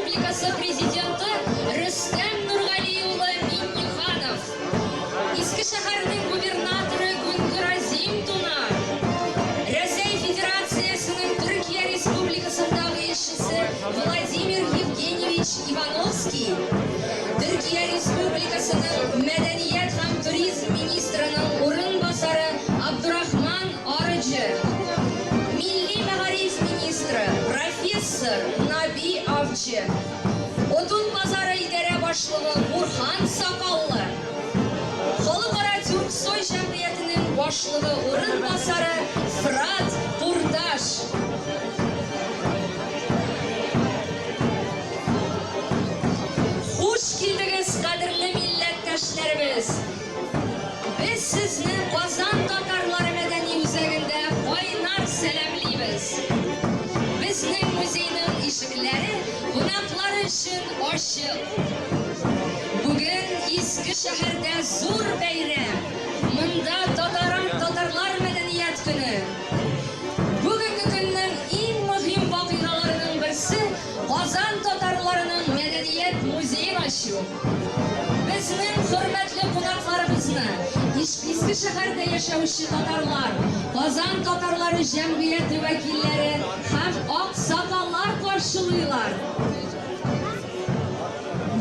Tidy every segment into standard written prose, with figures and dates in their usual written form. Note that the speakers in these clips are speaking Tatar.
Республикасы Президенты Рөстәм Нургали улы Миңнеханов, Иске шәһәрнең губернаторы Гүнгөр Азим Туна, Рәсәй Федерациясенең Төркия Республикасындагы илчесе Владимир Евгеньевич Ивановский, Төркия Республикасының мәдәният һәм туризм министрының урынбасары Абдурахман Арыҗы, милли мәгариф министры, профессор Наби Авчы, Отун базары идарә башлыгы Бурхан Сакаллы, Халыкара Тюрксой җәмгыятенең башлыгы урынбасары Фырат Пурташ. Хуш килдегез, кадерле милләттәшләребез! Без сезне Казан татарлары мәдәни үзәгендә кайнар сәламлибез! Безнең музейның ишекләре кунаклар өчен ачык. Бүген Иске шәһәрдә зур бәйрәм, монда татар татарлар мәдәният көне. Бүгенге көннең иң мөһим вакыйгаларының берсе, Казан татарларының мәдәният музеен ачу. Безнең хөрмәтле кунакларыбызны, Иске шәһәрдә яшәүче татарлар, Казан татарлары җәмгыяте вәкилләре һәм аксакаллар каршылыйлар.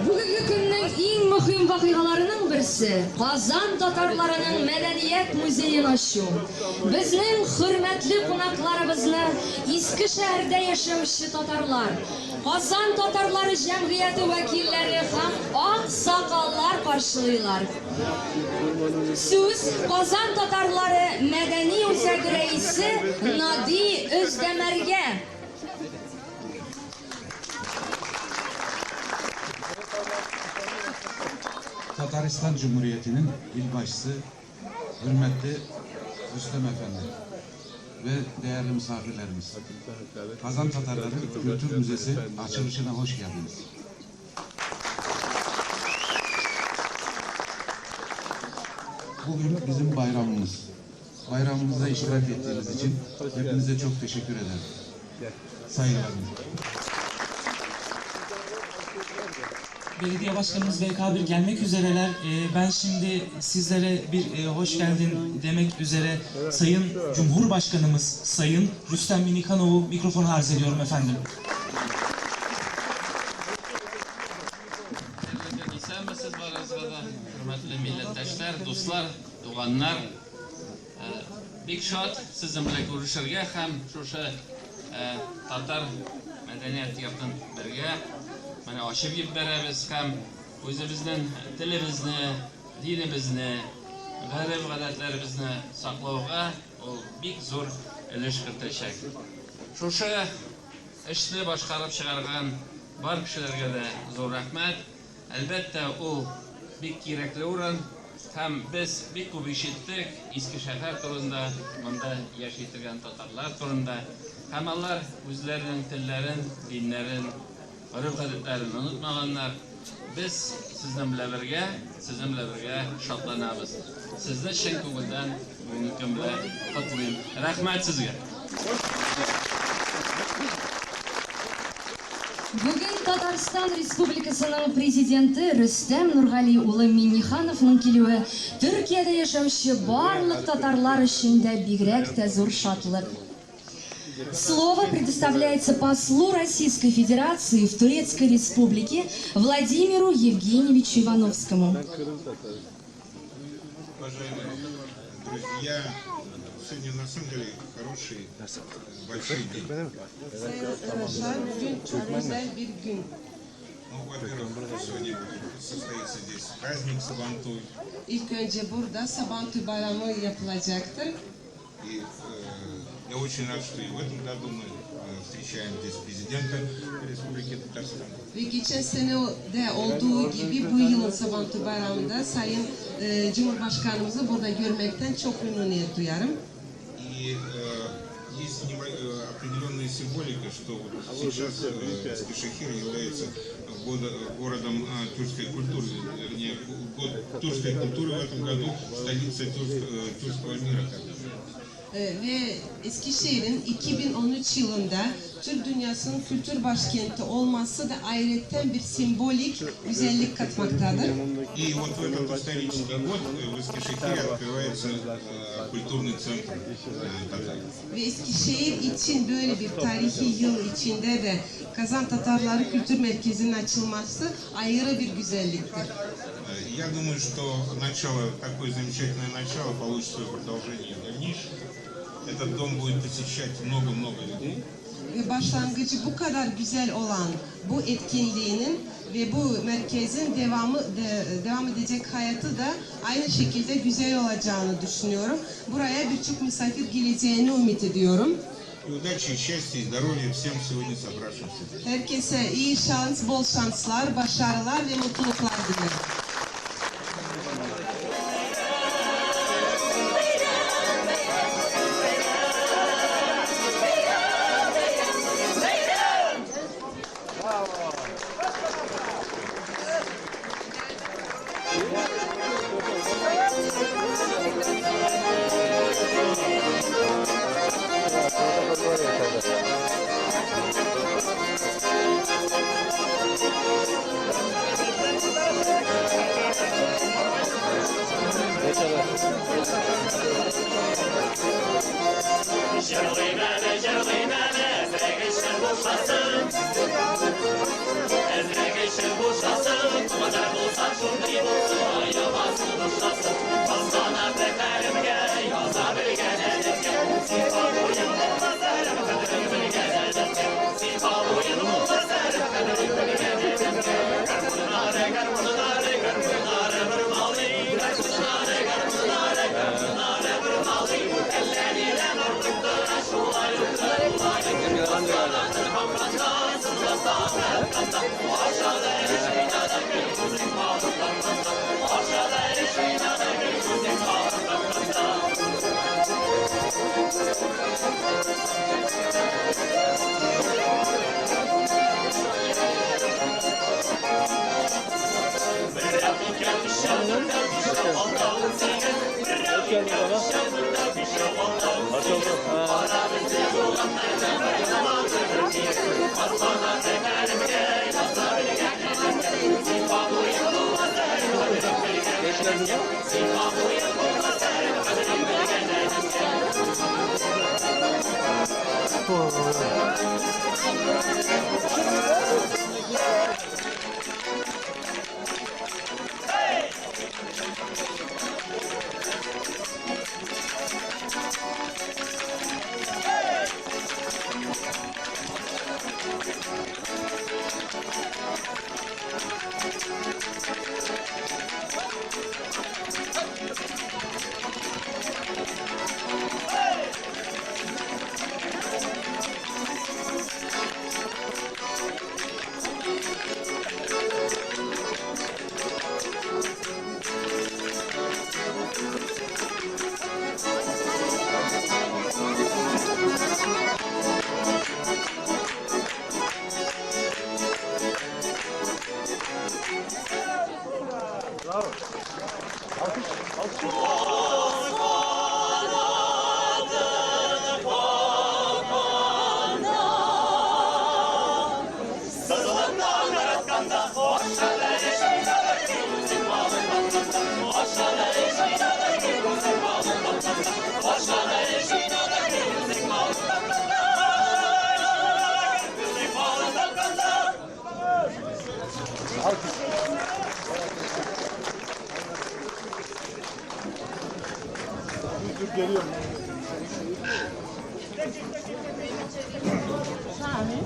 Бүгенге көннең иң мөһим вакыйгаларының берсе, Казан татарларының мәдәният музеен ачу. Безнең хөрмәтле кунакларыбызны Иске шәһәрдә яшәүче татарлар, Казан татарлары җәмгыяте вәкилләре һәм аксакаллар каршылыйлар. Сүз Казан татарлары мәдәни үзәге рәисе Нади Өздәмәргә. Tataristan Cumhuriyeti'nin il başçısı hürmetli Rüstem Efendi ve değerli misafirlerimiz. Kazan Tatarları Kültür Müzesi açılışına hoş geldiniz. Bugün bizim bayramımız. Bayramımıza iştirak ettiğiniz için hepinize çok teşekkür ederim. Saygılarımla. Belediye Başkanımız VK1 gelmek üzereler. Ben şimdi sizlere bir hoş geldin demek üzere Sayın Cumhurbaşkanımız Sayın Rüstem Minnikhanov'u mikrofonu arz ediyorum efendim. Хәерле көн, исәнмесез барыгызга да, хөрмәтле милләттәшләр, дуслар, туганнар. Бик шат сезнең белән күрешергә һәм шушы татар мәдәният йортын бергә менә ачып җибәрәбез һәм үзебезнең телебезне, динебезне, гореф-гадәтләребезне саклауга ул бик зур өлеш кертәчәк. Шушы эшне башкарып чыгарган бар кешеләргә дә зур рәхмәт. Әлбәттә, ул бик кирәкле урын һәм без бик күп ишеттек Иске шәһәр турында, монда яши торган татарлар турында һәм алар үзләренең телләрен, диннәрен, гореф-гадәтләрен онытмаганнар. Без сезнең белән бергә, сезнең белән бергә шатланабыз. Сезне чын күңелдән бүгенге көн белән котлыйм. Рәхмәт сезгә! Бүген Татарстан Республикасының Президенты Рөстәм Нургали улы Миңнехановның килүе Төркиядә яшәүче барлык татарлар өчен дә бигрәк тә зур шатлык. Слово предоставляется послу Российской Федерации в Турецкой Республике Владимиру Евгеньевичу Ивановскому. Уважаемые друзья, сегодня на самом деле хороший, большой день. Sayın arkadaşlar, bugün çok güzel bir gün. Ну, во-первых, сегодня состоится здесь праздник Сабантуй. İlk önce burada Sabantuy Bayramı yapılacaktır. И я очень рад, что и в этом году мы встречаем здесь президента Республики Татарстан. Ve geçen sene de olduğu gibi bu yılın Sabantuy Bayramı'nda Sayın Cumhurbaşkanımızı burada görmekten çok memnuniyet duyarım. И есть определенная символика, что вот сейчас Эскишехир является городом тюркской культуры, вернее, год тюркской культуры в этом году, столица тюркского мира. Ve Eskişehir'in 2013 yılında Türk dünyasının kültür başkenti olması da ayrıca bir sembolik güzellik katmaktadır. И вот в этот исторический год в Эскишехире открывается культурный центр татар. Ve Eskişehir için böyle bir tarihi yıl içinde de Kazan Tatarları Kültür Merkezi'nin açılması ayrı bir güzelliktir. Я думаю, что начало, такое замечательное начало получит свое продолжение в дальнейшем. Этот дом будет посещать много-много людей. Ve başlangıcı bu kadar güzel olan bu etkinliğinin ve bu merkezin devam edecek hayatı da aynı şekilde güzel olacağını düşünüyorum. Buraya birçok misafir geleceğini ümit ediyorum. И удачи, и счастья, и здоровья всем сегодня собравшимся здесь. Herkese iyi şans, bol şanslar, başarılar ve mutluluklar dilerim.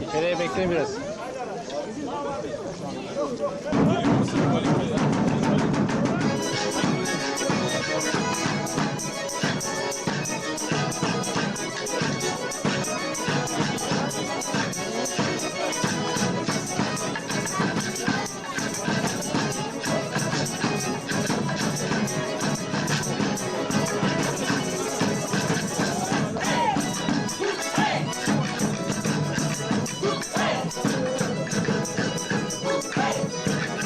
İçeriye bekleyin biraz. Hey!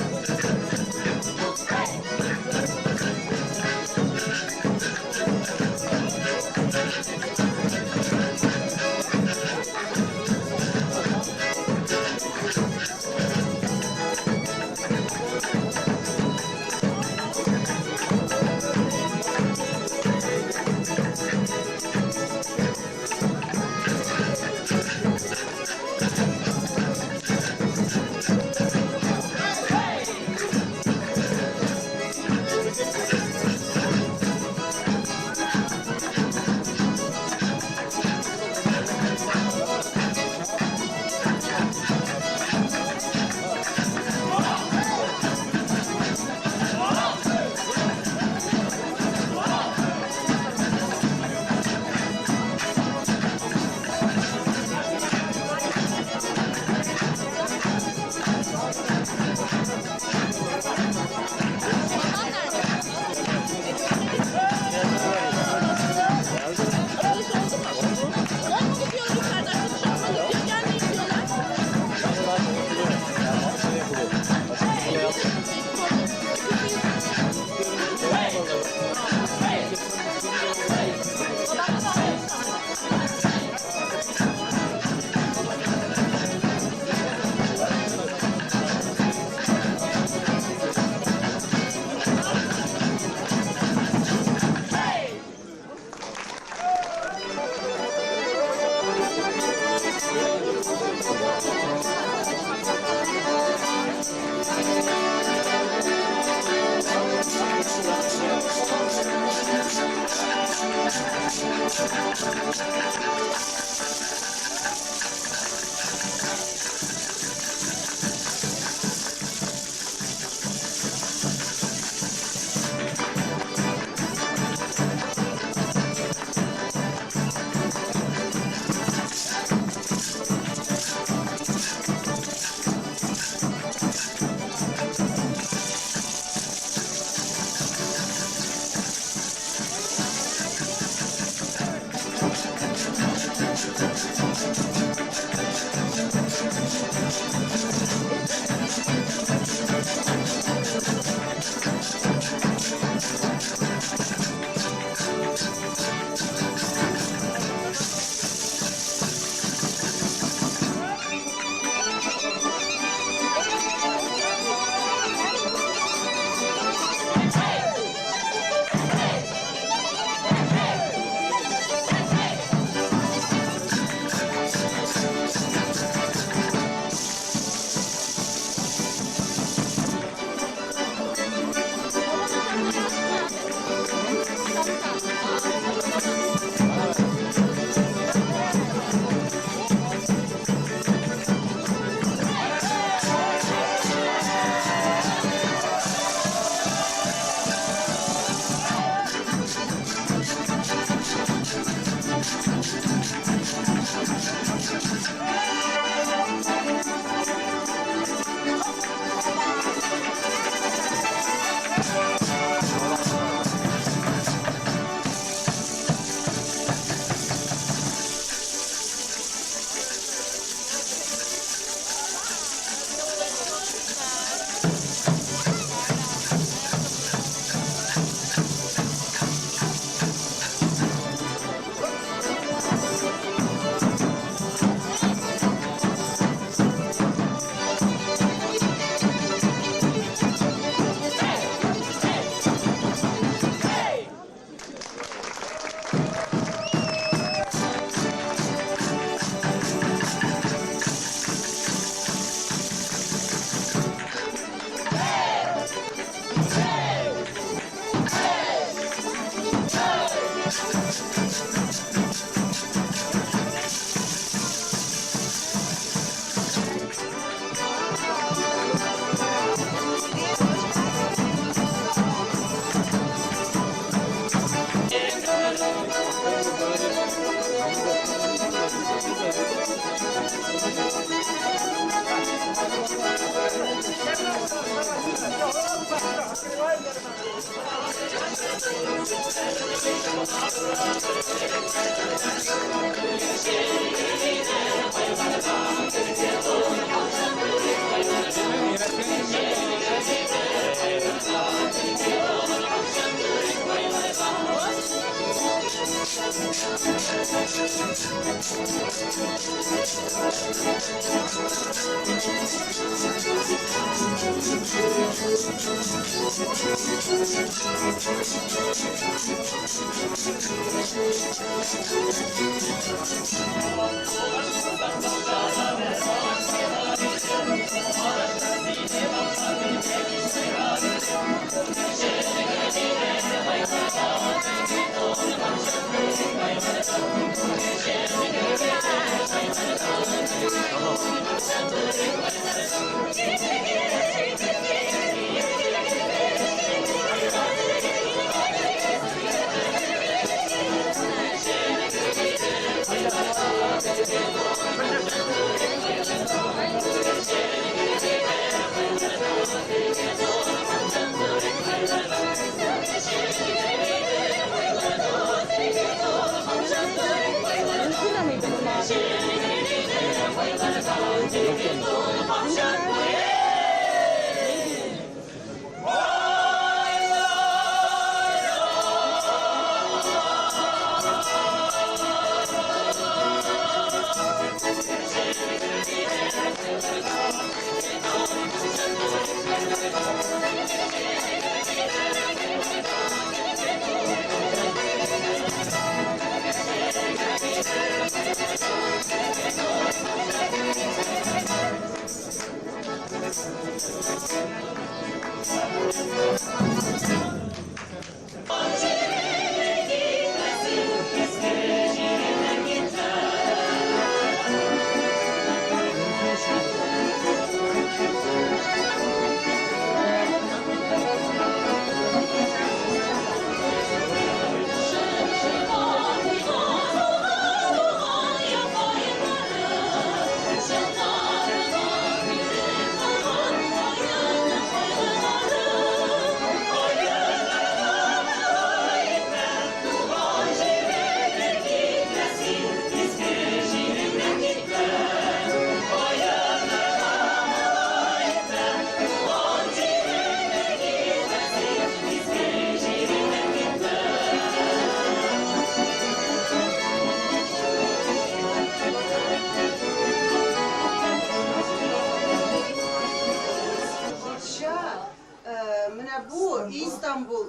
İstanbul,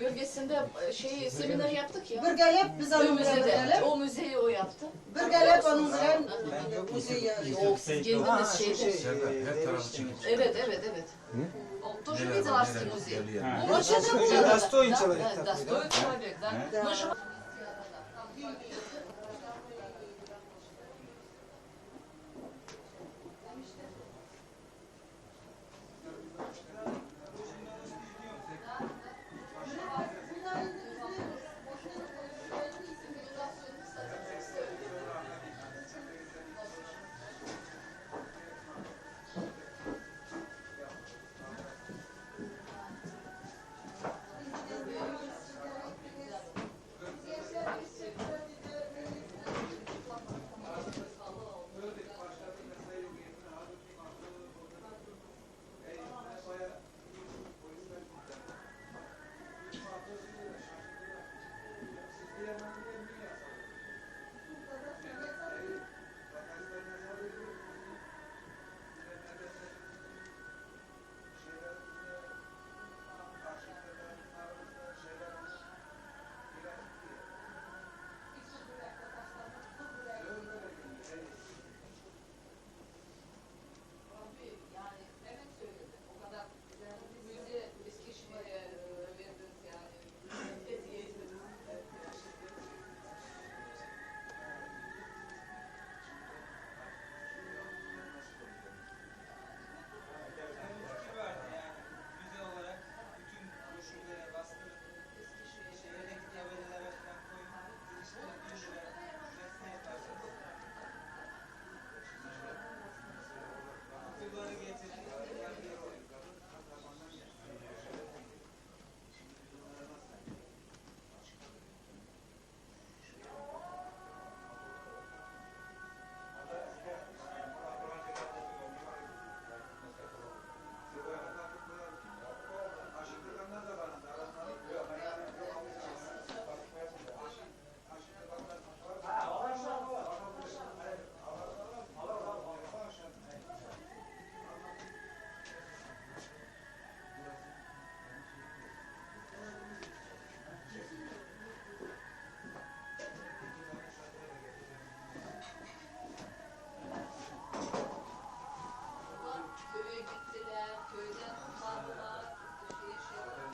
bölgesinde şey seminer yaptık ya. Birgelep biz onun müzede. O müzeyi o yaptı. Birgelep onun bilen müzeyi. Yok, siz kendiniz şeyde. Evet, evet, evet. Тоже видел Арский музей. Достоин человек. Достоин человек, да. Мы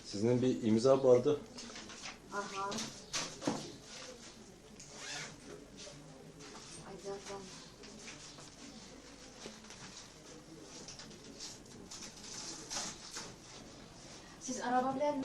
Сезнең bir imza vardı. Ага. Айда вам. Сез арaba белән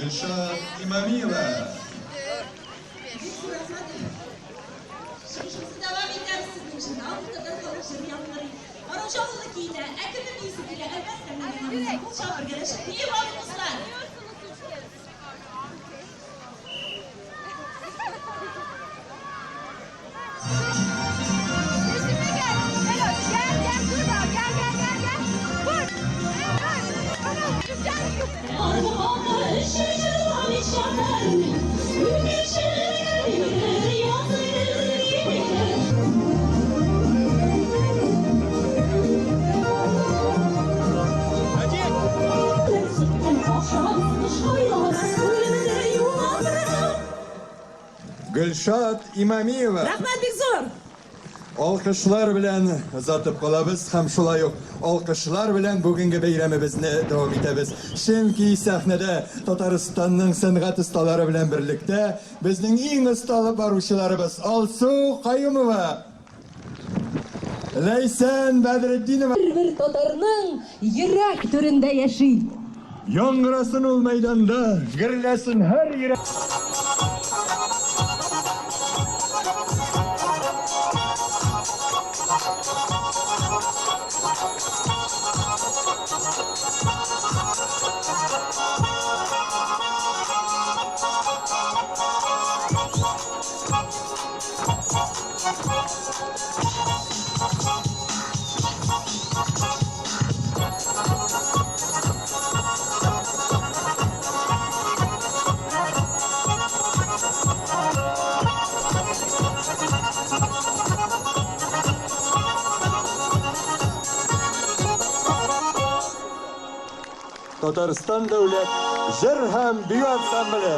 Gülşah İmamiyeva. Чаллы киенә, ә кемнең биисе килә? Әлбәттә, минем янымда. Кул чабып бергәләшеп биеп алыйк, дуслар! Гөлшат Имамиева. Рәхмәт бик зур! Алкышлар белән озатып калабыз һәм шулай ук алкышлар белән бүгенге бәйрәмебезне дәвам итәбез. Чөнки сәхнәдә Татарстанның сәнгать осталары белән берлектә безнең иң оста алып баручыларыбыз Алсу Каюмова, Ләйсән Бәдретдинова. Һәрбер татарның йөрәк түрендә яши. Яңгырасын ул мәйданда, гөрләсен һәр йөрәк. Татарстан дәүләт җыр һәм бию ансамбле.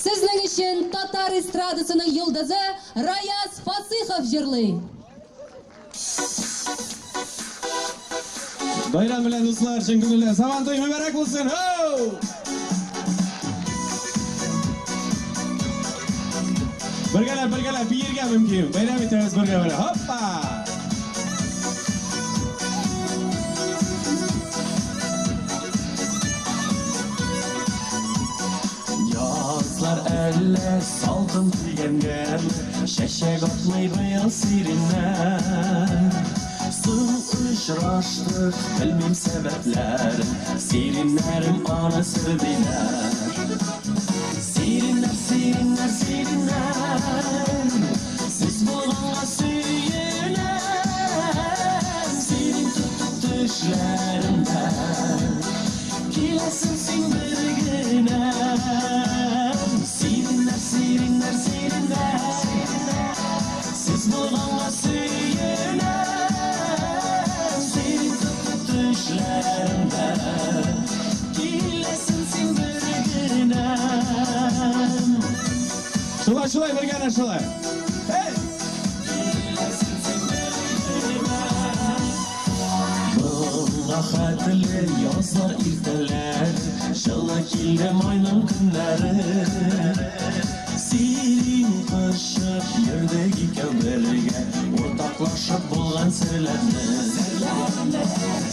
Сезнең өчен татар эстрадасының йолдызы Раяз Фасыйхов җырлый. Бәйрәм белән, дуслар, чын күңелдән Сабантуй мөбарәк булсын! Һоу! Бергәләп, бергәләп биергә мөмкин. Бәйрәм итәбез бергә бергә. Хоппа! Язлар әллә салкын тигәнгәме, Чәчәк атмый быел сиреннәр. Соң очраштык, белмим сәбәпләрен, Сиреннәрем анысы диләр. Сиреннәр, сиреннәр, сиреннәр, Сез булганга сөенәм, Сирен тотып төшләремдә. Киләсең син бер генә. Сиреннәр, сиреннәр, сиреннәр, Сез булганга сөенәм, Сирен тотып төшләремдә. Киләсең син бер генә. Шулай, шулай, бергә шулай. Эй! Моңа хәтле язлар иртәләр, Җылы килде майның көннәре. Сирин кочып йөрдек икәү бергә, Уртаклашып булган серләрне.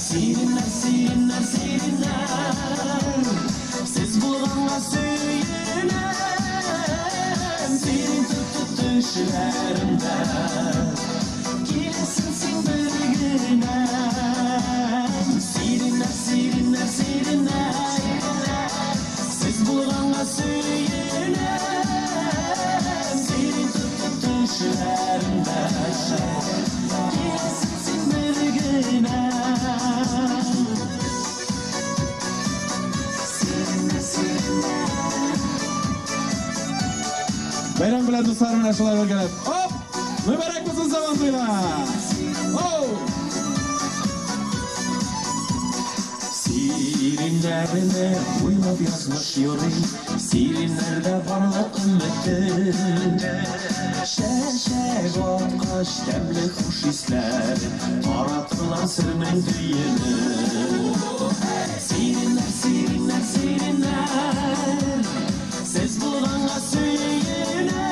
Сиреннәр, сиреннәр, сиреннәр, Сез булганга сөенәм, Сирен тотып төшләремдә. Киләсең син бер генә. Сиреннәр, сиреннәр, сиреннәр, Сез Бергәләп, дуслар, менә шулай бергәләп. Оп! Мөбарәк булсын Сабантуйлар! Оу! Сириннәрне уйлап язмыш юрый, Сириннәрдә барлык өмете. Чәчәк аткач тәмле хуш исләр, Таратыла сернең төене. Сириннәр, сириннәр, сириннәр, Сез булганга сөенәм.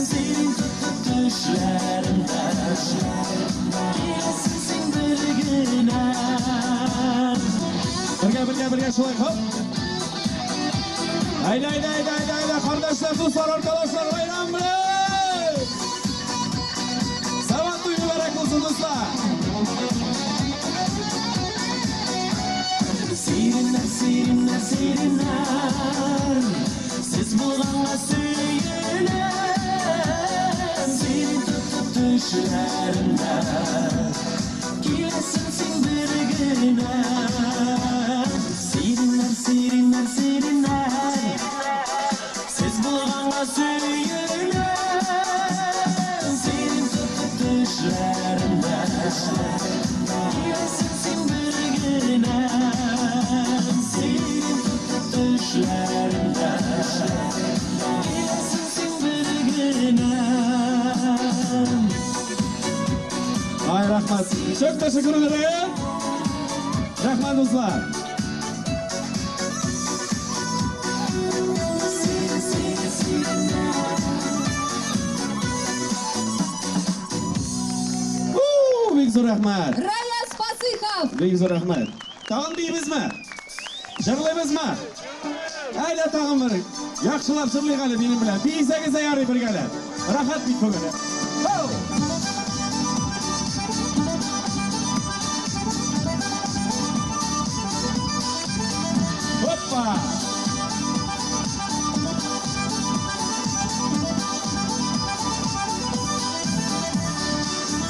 Сирин тотып төшләремдә, Киләсең син бер генә. Бергә, бергә, бергә шулай, хоп! Әйдә, әйдә, әйдә, әйдә, әйдә, кардәшләр, дуслар, аркадашлар, бәйрәм белән! Сабантуй мөбарәк булсын, дуслар! Сириннәр, сириннәр, сириннәр, Сез булганга сөенәм. Сирин тотып төшләремдә, Киләсең син бер генә. Сириннәр, сириннәр, сириннәр, Сез булганга сөенәм. Сирин тотып төшләремдә, Киләсең син бер генә. Сирин тотып төшләремдә, Киләсең син бер генә. Ай, рәхмәт. Çok teşekkür ederim. Рәхмәт, дуслар. Сирин, сирин, сириннәр. У, бик зур рәхмәт. Раяз Фасыйхов! Бик зур рәхмәт. Тагын биибезме? Җырлыйбызмы? Әйдә тагын бер. Яхшылап җырлыйк әле минем белән. Биесәгез дә ярый бергәләп. Рәхәт бит күңеле. Хоу! Хоппа!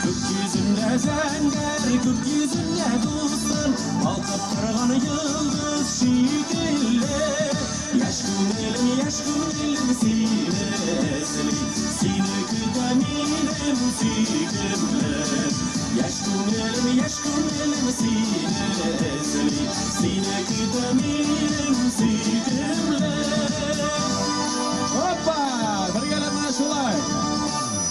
Күк йөзендә зәңгәр, күк йөзендә дустым, Балкып торган йолдыз шикелле. Яшь күңелем, яшь күңелем сине эзли, Сине көтә минем сөйкемле. Яшь күңелем, яшь күңелем сине эзли, Сине көтә минем сөйкемле. Хоппа! Бергәләп менә шулай.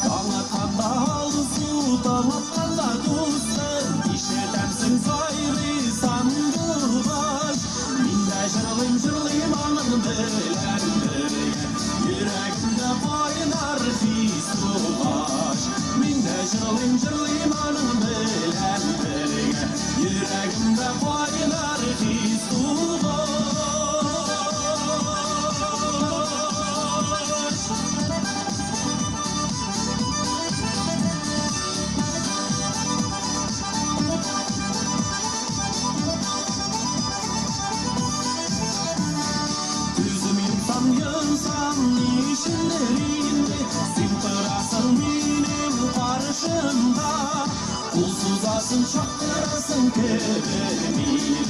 Таң атканда алсу, таң атканда дустым, Ишетәмсең сайрый сандугач. Мин дә җырлыйм, җырлыйм аның белән бергә, Йөрәгемдә кайнар хис тугач. Мин дә җырлыйм, җырлыйм аның белән бергә, Йөрәгемдә кайнар хис тугач. Күзем йомсам, йомсам, ни өчендер инде Син торасың минем каршымда. Кул сузасың, чакырасың кебек мине,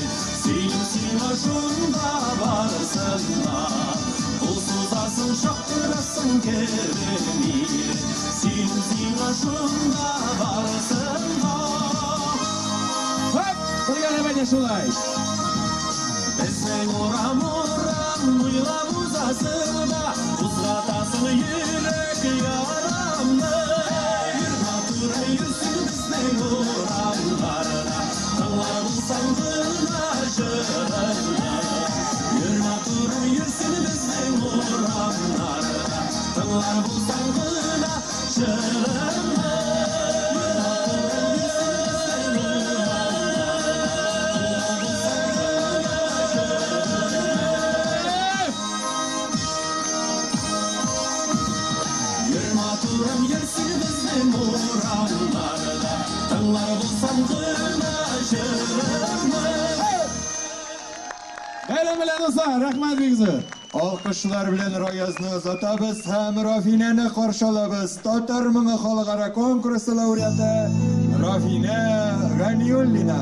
Сөйлим сиңа шунда барысын да. Кул сузасың, чакырасың кебек мине, Сөйлим сиңа шунда барысын да. Хоп! Бергәләп әйдә шулай. Безнең урам урам буйлап узасың да, Кузгатасың йөрәк ярамны. Йөр матур, йөрсен безнең урамнарда, Тыңлар булсаң гына җырымны. Йөр матур, йөрсен безнең урамнарда, Тыңлар булсаң гына җырымны. Йөр матур, йөрсен безнең урамнарда, Тыңлар булсаң гына җырымны. Йөр матурым, йөрсен безнең урамнарда, Тыңлар булсаң гына җырымны. Бәйрәм белән, дуслар, рәхмәт бик зур. Алкышлар белән Раязны озатабыз һәм Рафинәне каршы алабыз. Татар моңы халыкара конкурсы лауреаты Рафинә Ганиуллина.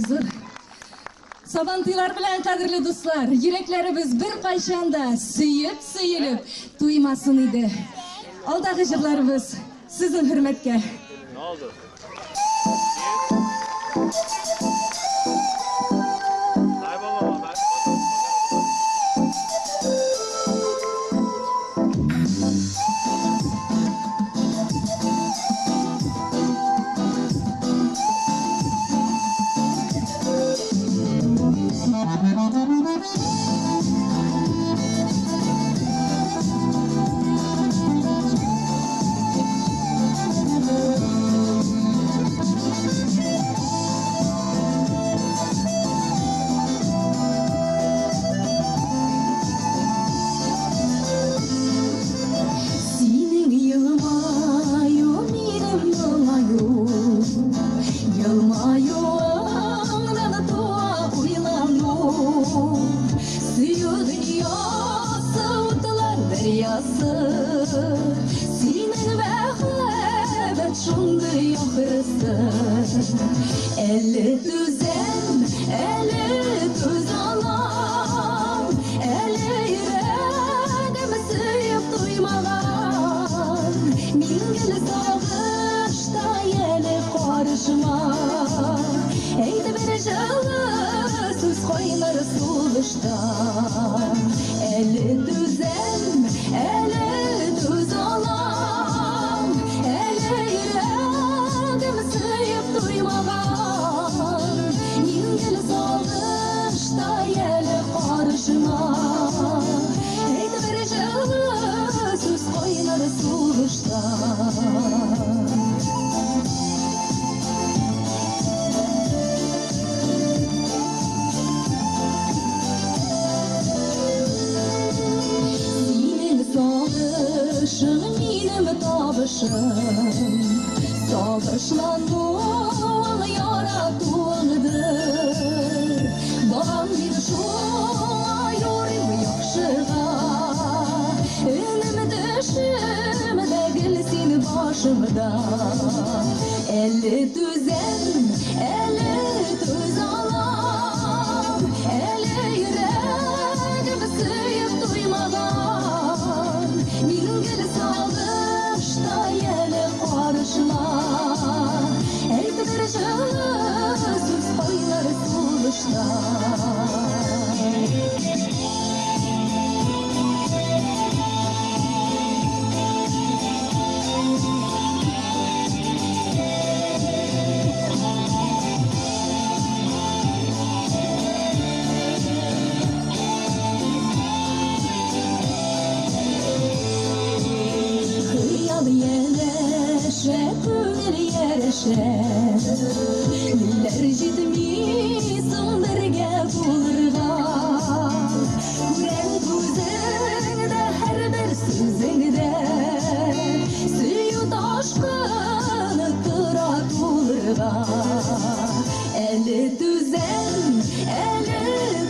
бик зур. Сабантуйлар белән, кадерле дуслар, йөрәкләребез беркайчан да сөеп-сөелеп туймасын иде. Алдагы җырларыбыз сезнең хөрмәткә. Синең елмаю, минем моңаю, Елмаюыңнан туа уйлану. Сөю дөньясы, утлар дәрьясы, Синең мәхәббәт шундый ахрысы. Әле түзәм, әле түзә алам, Әле йөрәгем сөеп туймаган. Мин гел сагышта, әле карышма. Әйт бер җылы сүз кайнар сулышта. Әле түзәм, әле түзә алам, Әле йөрәгем сөеп туймаган. Мин гел сагышта, әле карышма. Әйт бер җылы сүз кайнар сулышта. Синең сагышың минем табышым, Сагышлануың яратуыңдыр. Барам мин шуңа юрыйм яхшыга. Өнем төшем дә гел син башымда. Әле түзәм, әле түзә алам, Әле йөрәгем сөеп туймаган. Мин гел сагышта, әле карышма. Әйт бер җылы сүз кайнар сулышта. Хыял янәшә, күңел ярәшә. Еллар җитми соң бергә булырга. Күрәм күзеңдә, һәрбер сүзеңдә Сөю ташкыны тора тулырга. Әле түзәм, әле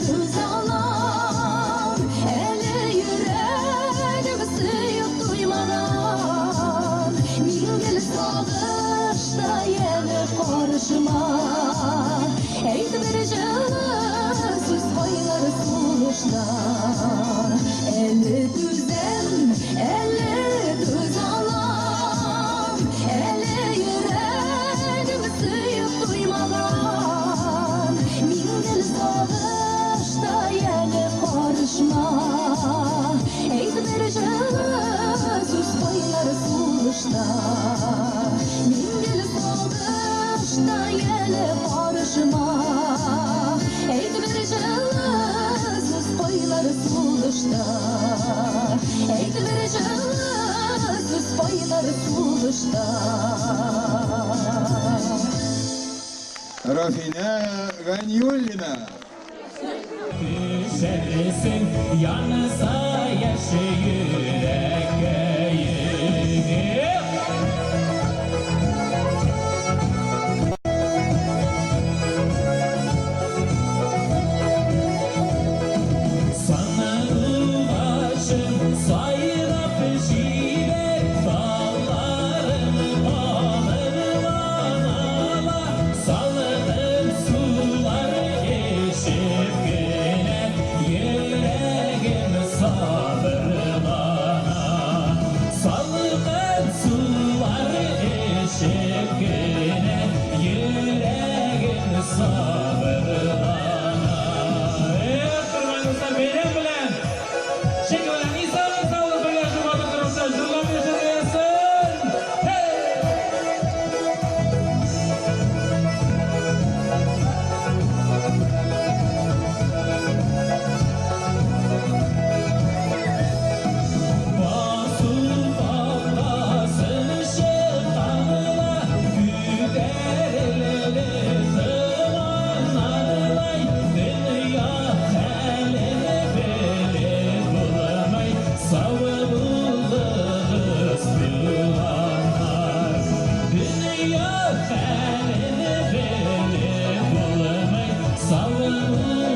түзә алам, Әле йөрәгем сөеп туймаган. Мин гел сагышта, әле карышма. Әйт бер җылы сүз кайнар сулышта. Әле түзәм, әле түзә алам, Әле йөрәгем сөеп туймаган. Мин гел сагышта, әле карышма. Әйт бер җылы сүз кайнар сулышта. Мин гел сагышта, әле карышма. Әйт бер җылы сүз кайнар сулышта. Әйт бер җылы сүз кайнар сулышта. Рафинә Ганиуллина. Төшәрсең, янса яшь йөрәккәем. Сандугачым, сайрап җибәр, талларым алырланала, салкын сулар. сабырлана. Эх, хөрмәтле дуслар, бәйрәм белән! Чик белән исәнлек саулык бергә шул матур тормышта җырлап яшәргә язсын! Һей! Басу капкасын чыкканла, күтәрелде томаннарлай, дөнья хәлен белеп булмый, сау булыгыз, туганнар. Дөнья хәлен белеп булмый, сау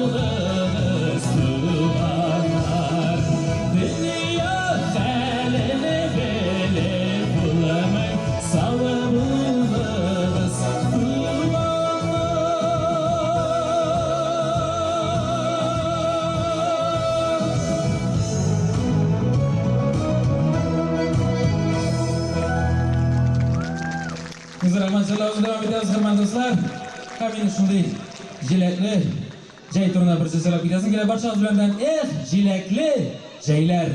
булыгыз, туганнар. Дөнья хәлен белеп булмый, сау булыгыз, туганнар. Музыралман җырлавыбызны дәвам итәбез, хөрмәтле дуслар. Һәм инде шундый җиләкле җәй турында бер сүз сөйләп китәсем килә барчагыз белән. Эх, җиләкле җәйләр!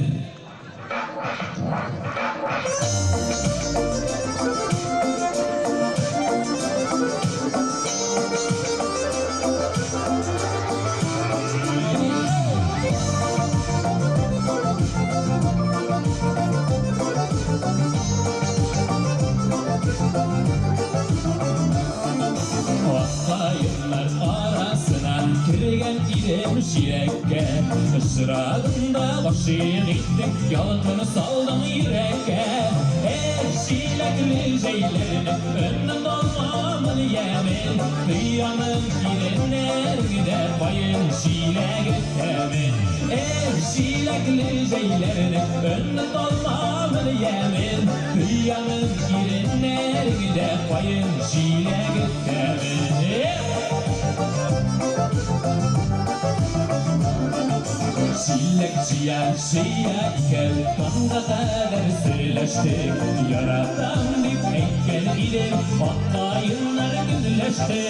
Ак каеннар арасына кергән идем җиләккә. Очрадың да гашыйк иттең, ялкын салдың йөрәккә. Эх, җиләкле җәйләрнең оныталмамын ямен. Тоямын иреннәреңдә каен җиләге тәмен. Эх, җиләкле җәйләрнең оныталмамын ямен. Тоямын иреннәреңдә каен җиләге тәмен. Эх! Җиләк җыя, җыя икәү таңга кадәр сөйләштек. Яратам дип әйткән идем, ак каеннар көнләште.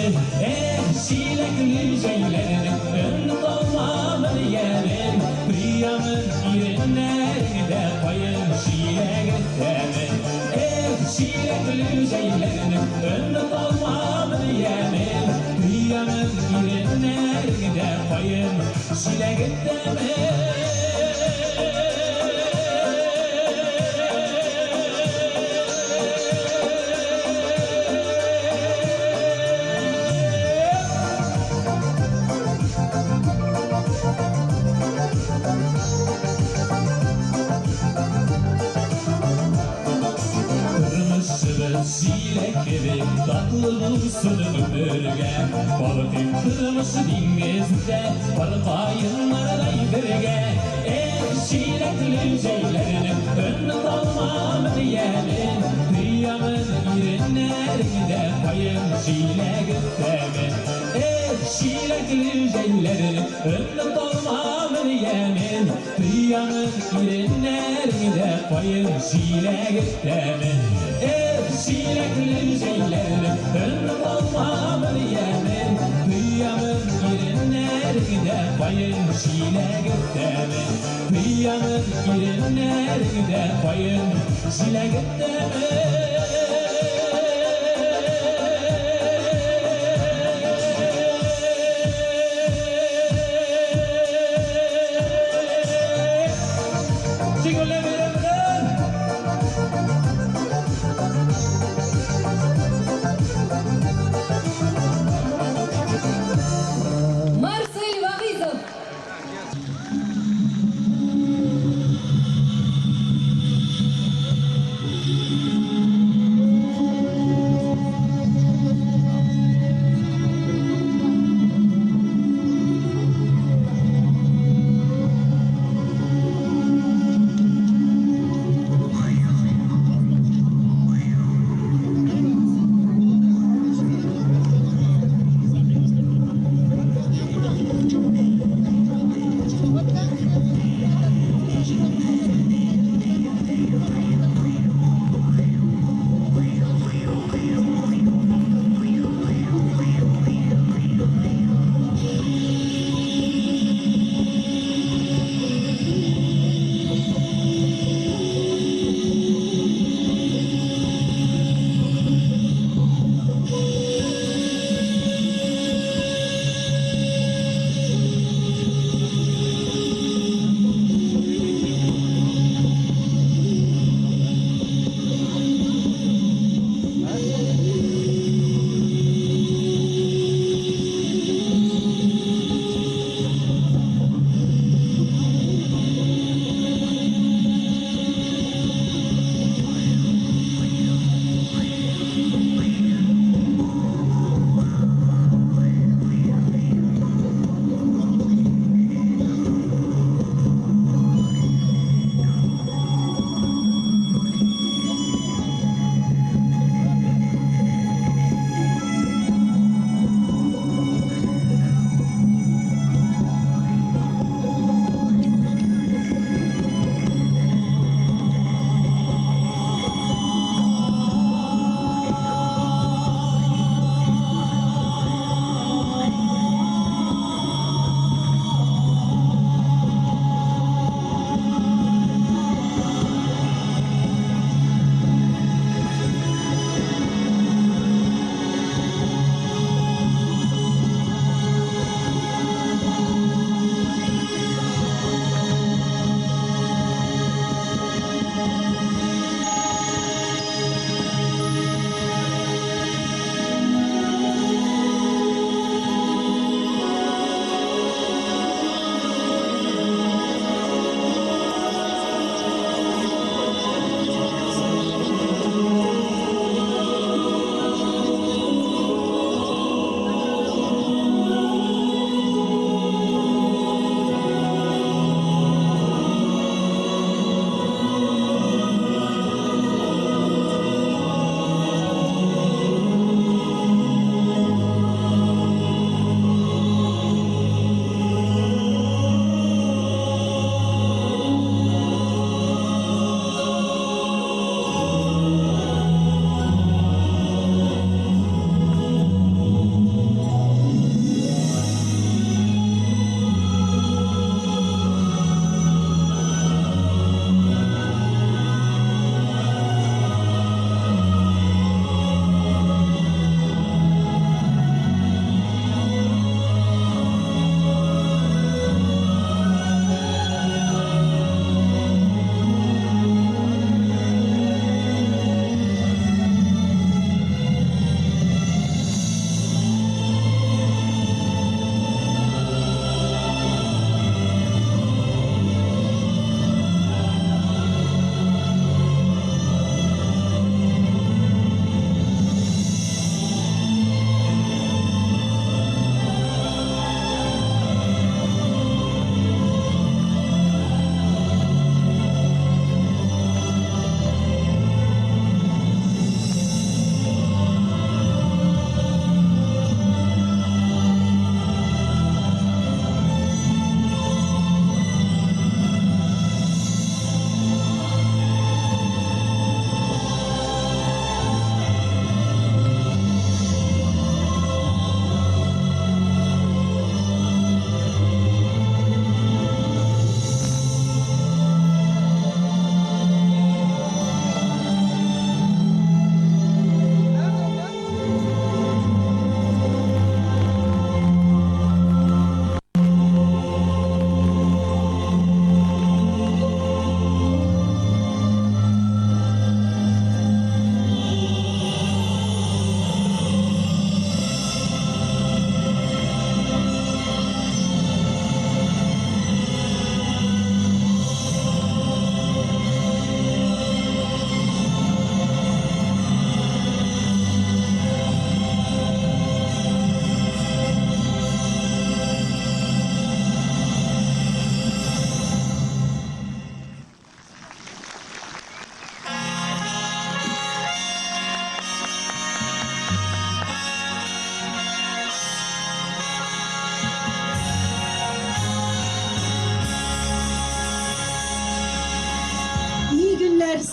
Эх, җиләкле җәйләрнең оныталмамын ямен. Тоямын иреннәреңдә каен җиләге тәмен. Эх, җиләкле җәйләрнең оныталмамын ямен. Тоямын иреннәреңдә каен җиләге тәмен. Тормышыбыз җиләк кебек татлы булсын гомергә. Балкып тормыш диңгездә пар каеннардай бергә. Эх, җиләкле җәйләрнең оныталмамын ямен. Тоямын иреннәреңдә каен җиләге тәмен. Эх, җиләкле җәйләрнең оныталмамын ямен. Тоямын иреннәреңдә каен җиләге тәмен. Эх, җиләкле җәйләрнең оныталмамын ямен. Тоямын иреннәреңдә каен җиләге тәмен. Тоямын иреннәреңдә каен җиләге тәмен. Җиңелле бәйрәм белән! Марсель Вагизов.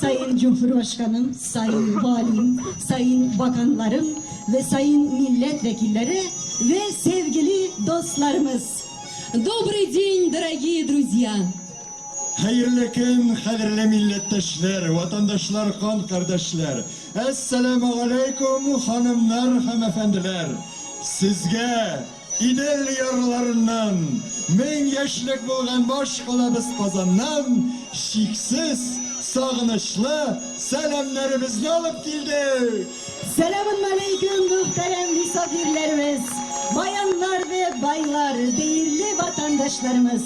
Sayın Cumhurbaşkanım, Sayın Valim, Sayın Bakanlarım ve Sayın Milletvekilleri ve sevgili dostlarımız. Добрый день, дорогие друзья! Хәерле көн, кадерле милләттәшләр, ватандашлар, кан кардәшләр. Әссәламу алейкум, ханымнар һәм әфәнделәр. Сезгә Идел ярларыннан, 1000 яшьлек булган баш калабыз Казаннан чиксез сагынычлы сәламнәребезне алып килдек. Selamun aleyküm muhterem misafirlerimiz, bayanlar ve baylar, değerli vatandaşlarımız.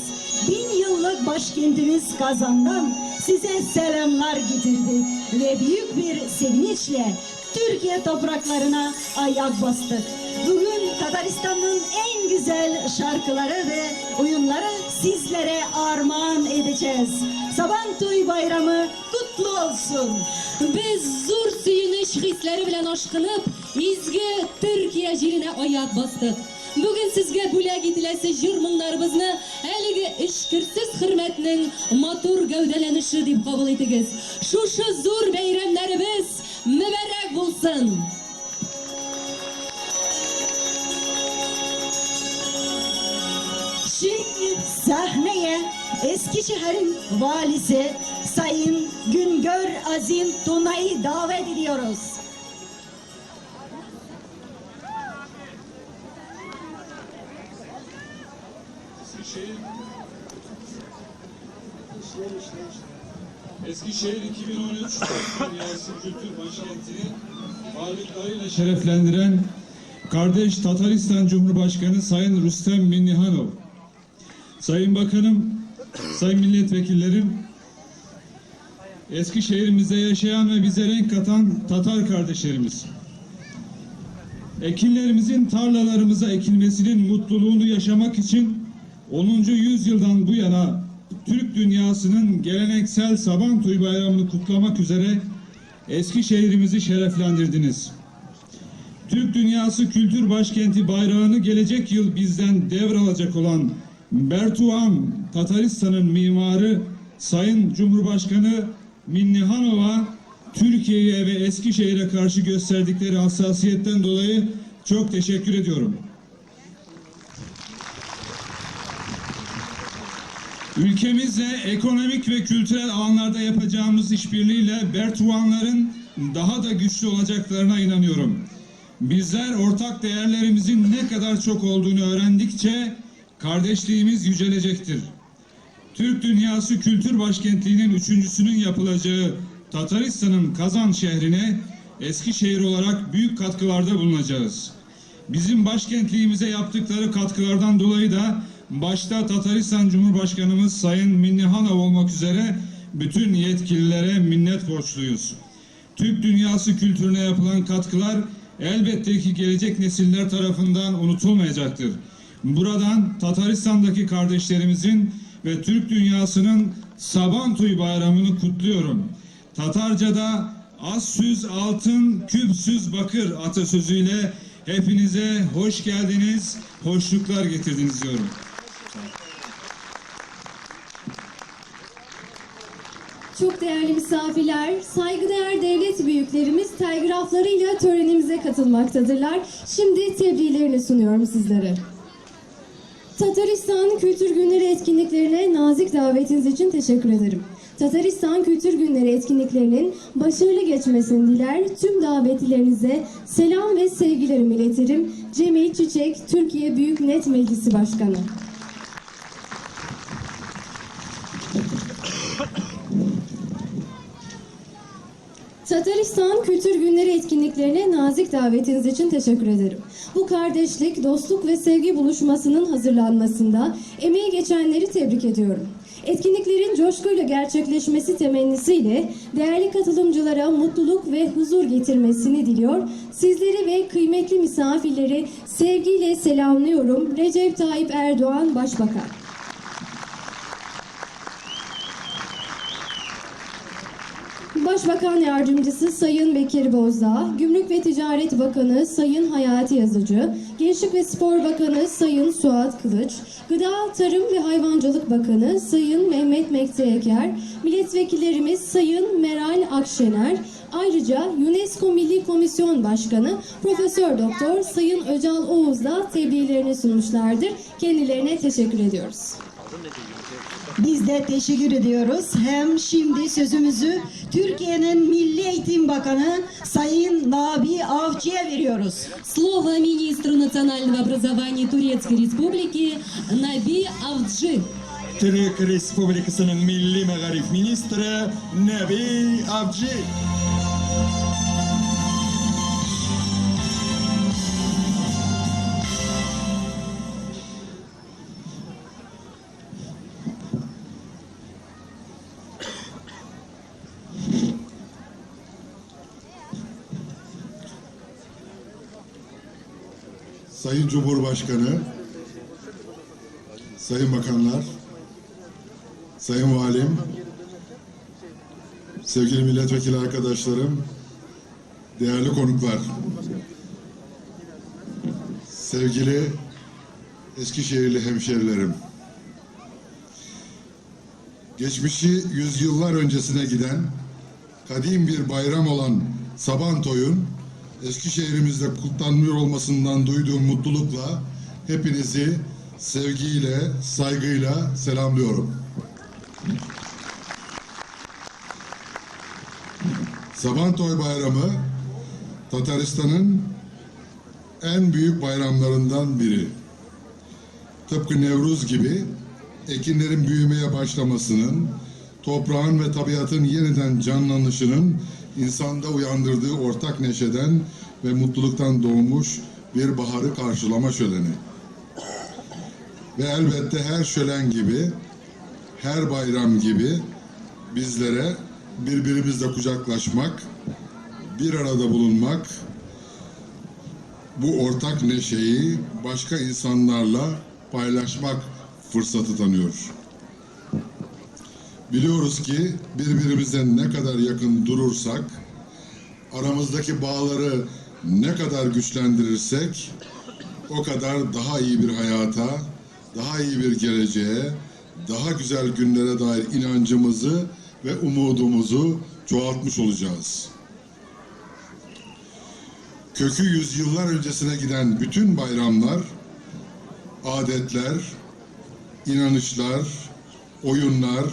1000 yıllık başkentimiz Kazan'dan size selamlar getirdik ve büyük bir sevinçle Türkiye topraklarına ayak bastık. Bugün Tataristan'ın en güzel şarkıları ve oyunları sizlere armağan edeceğiz. Sabantuy Bayramı kutlu olsun. Без зур сөенеч хисләре белән ашкынып, изге Төркия җиренә аяк бастык. Бүген сезгә бүләк ителәсе җыр моңнарыбызны әлеге эчкерсез хөрмәтнең матур гәүдәләнеше дип кабул итегез. Шушы зур бәйрәмнәребез мөбарәк булсын! Şimdi sahneye Eskişehir'in valisi Sayın Güngör Azim Tuna'yı davet ediyoruz. Eskişehir 2013 Dünyası Kültür Başkenti'ni varlıklarıyla şereflendiren kardeş Tataristan Cumhurbaşkanı Sayın Rüstem Minnihanov, Sayın Bakanım, Sayın Milletvekillerim, Eskişehir'imizde yaşayan ve bize renk katan Tatar kardeşlerimiz, ekinlerimizin tarlalarımıza ekilmesinin mutluluğunu yaşamak için 10. yüzyıldan bu yana Türk dünyasının geleneksel Sabantuy Bayramı'nı kutlamak üzere Eskişehir'imizi şereflendirdiniz. Türk Dünyası Kültür Başkenti bayrağını gelecek yıl bizden devralacak olan Bertuan Tataristan'ın mimarı Sayın Cumhurbaşkanı Minnihanov'a Türkiye'ye ve Eskişehir'e karşı gösterdikleri hassasiyetten dolayı çok teşekkür ediyorum. Ülkemizle ekonomik ve kültürel alanlarda yapacağımız işbirliğiyle Bertuanların daha da güçlü olacaklarına inanıyorum. Bizler ortak değerlerimizin ne kadar çok olduğunu öğrendikçe kardeşliğimiz yücelecektir. Türk Dünyası Kültür Başkentliği'nin üçüncüsünün yapılacağı Tataristan'ın Kazan şehrine Eskişehir olarak büyük katkılarda bulunacağız. Bizim başkentliğimize yaptıkları katkılardan dolayı da başta Tataristan Cumhurbaşkanımız Sayın Minnihanov olmak üzere bütün yetkililere minnet borçluyuz. Türk dünyası kültürüne yapılan katkılar elbette ki gelecek nesiller tarafından unutulmayacaktır. Buradan Tataristan'daki kardeşlerimizin ve Türk dünyasının Sabantuy Bayramı'nı kutluyorum. Tatarca'da az süz altın, küp süz bakır atasözüyle hepinize hoş geldiniz, hoşluklar getirdiniz diyorum. Çok değerli misafirler, saygıdeğer devlet büyüklerimiz telgraflarıyla törenimize katılmaktadırlar. Şimdi tebriğlerini sunuyorum sizlere. Tataristan Kültür Günleri etkinliklerine nazik davetiniz için teşekkür ederim. Tataristan Kültür Günleri etkinliklerinin başarılı geçmesini diler, tüm davetlilerinize selam ve sevgilerimi iletirim. Cemil Çiçek, Türkiye Büyük Millet Meclisi Başkanı. Tataristan Kültür Günleri etkinliklerine nazik davetiniz için teşekkür ederim. Bu kardeşlik, dostluk ve sevgi buluşmasının hazırlanmasında emeği geçenleri tebrik ediyorum. Etkinliklerin coşkuyla gerçekleşmesi temennisiyle değerli katılımcılara mutluluk ve huzur getirmesini diliyor. Sizleri ve kıymetli misafirleri sevgiyle selamlıyorum. Recep Tayyip Erdoğan Başbakan. Başbakan Yardımcısı Sayın Bekir Bozdağ, Gümrük ve Ticaret Bakanı Sayın Hayati Yazıcı, Gençlik ve Spor Bakanı Sayın Suat Kılıç, Gıda, Tarım ve Hayvancılık Bakanı Sayın Mehmet Mekti Eker, Milletvekillerimiz Sayın Meral Akşener, ayrıca UNESCO Milli Komisyon Başkanı Profesör Doktor Sayın Öcal Oğuz da tebliğlerini sunmuşlardır. Kendilerine teşekkür ediyoruz. Biz de teşekkür ediyoruz. Hem şimdi sözümüzü Türkiye'nin Milli Eğitim Bakanı Sayın Nabi Avcı'ya veriyoruz. Слово министру национального образования Турецкой Республики Наби Avcı. Türk Respublikası'nın Milli Megarif Ministri Nebi Avcı. Sayın Cumhurbaşkanı, Sayın Bakanlar, Sayın Valim, sevgili milletvekili arkadaşlarım, değerli konuklar, sevgili Eskişehirli hemşerilerim, geçmişi yüzyıllar öncesine giden kadim bir bayram olan Sabantoy'un Eskişehir'imizde kutlanıyor olmasından duyduğum mutlulukla hepinizi sevgiyle, saygıyla selamlıyorum. Sabantoy Bayramı Tataristan'ın en büyük bayramlarından biri. Tıpkı Nevruz gibi ekinlerin büyümeye başlamasının, toprağın ve tabiatın yeniden canlanışının insanda uyandırdığı ortak neşeden ve mutluluktan doğmuş bir baharı karşılama şöleni. Ve elbette her şölen gibi, her bayram gibi bizlere birbirimizle kucaklaşmak, bir arada bulunmak, bu ortak neşeyi başka insanlarla paylaşmak fırsatı tanıyor. Biliyoruz ki birbirimize ne kadar yakın durursak, aramızdaki bağları ne kadar güçlendirirsek, o kadar daha iyi bir hayata, daha iyi bir geleceğe, daha güzel günlere dair inancımızı ve umudumuzu çoğaltmış olacağız. Kökü yüzyıllar öncesine giden bütün bayramlar, adetler, inanışlar, oyunlar,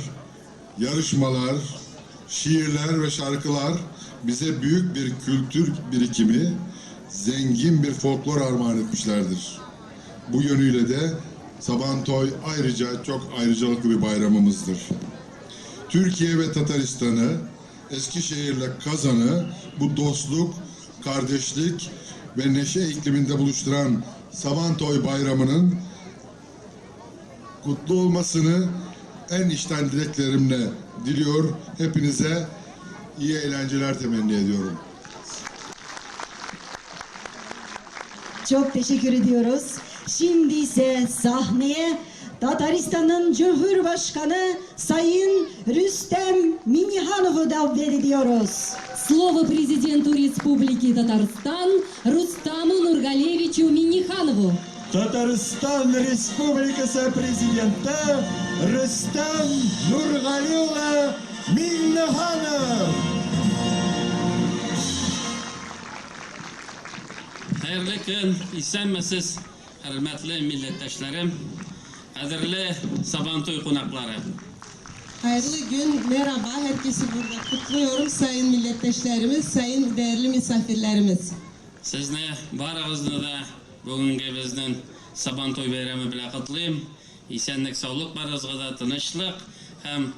yarışmalar, şiirler ve şarkılar bize büyük bir kültür birikimi, zengin bir folklor armağan etmişlerdir. Bu yönüyle de Sabantoy ayrıca çok ayrıcalıklı bir bayramımızdır. Türkiye ve Tataristan'ı, Eskişehir'le Kazan'ı bu dostluk, kardeşlik ve neşe ikliminde buluşturan Sabantoy Bayramı'nın kutlu olmasını en içten dileklerimle diliyor. Hepinize iyi eğlenceler temenni ediyorum. Çok teşekkür ediyoruz. Şimdi ise sahneye Tataristan'ın Cumhurbaşkanı Sayın Rüstem Minnihanov'u davet ediyoruz. Слово президенту Республики Татарстан Рустаму Нургалевичу Минниханову. Tataristan Respublikası Prezidenti Rüstem Nurgalioğlu Minnihanov. Хәерле көн, исәнмесез, хөрмәтле милләттәшләрем, кадерле Сабантуй кунаклары. Hayırlı gün, merhaba. Herkesi burada kutluyorum. Sayın milletdeşlerimiz, sayın değerli misafirlerimiz. Сезне барыгызны да бүгенге безнең Сабантуй бәйрәме белән котлыйм. Исәнлек, саулык барыгызга да, тынычлык һәм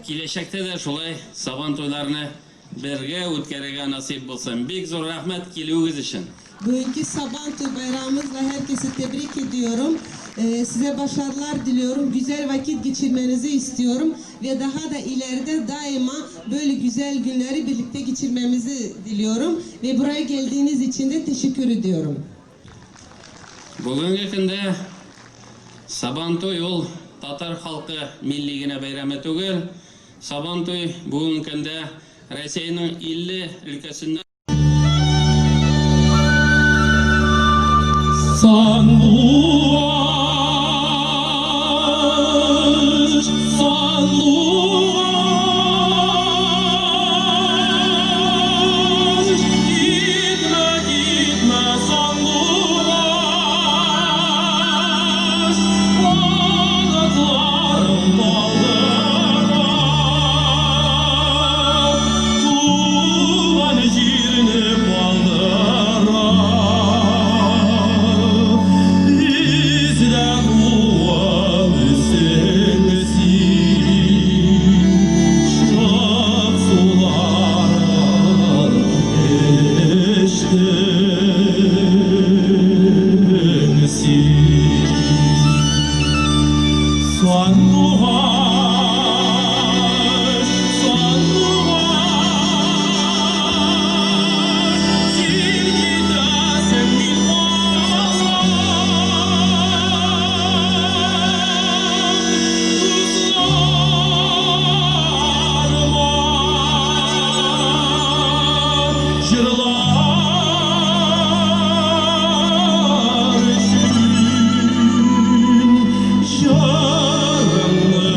киләчәктә дә шулай Сабантуйларны бергә үткәрергә насыйп булсын. Бик зур рәхмәт килүегез өчен. Bugünkü Sabantoy bayramımızla herkesi tebrik ediyorum. Size başarılar diliyorum. Güzel vakit geçirmenizi istiyorum. Ve daha da ileride daima böyle güzel günleri birlikte geçirmemizi diliyorum. Ve buraya geldiğiniz için de teşekkür ediyorum. Бүгенге көндә Сабантуй ул татар халкы милли генә бәйрәме түгел. Сабантуй бүгенге көндә Рәсәйнең 50 өлкәсеннән Сандугач, сандугач, китмә, китмә, сандугач, канатларың талдыра, туган җирне калдыра. Бездә туып үстең син, чык суларын эчтең син. Сандугач, сандугач, син китәсең, мин калам. Дусларыма җырлар өчен җырыңны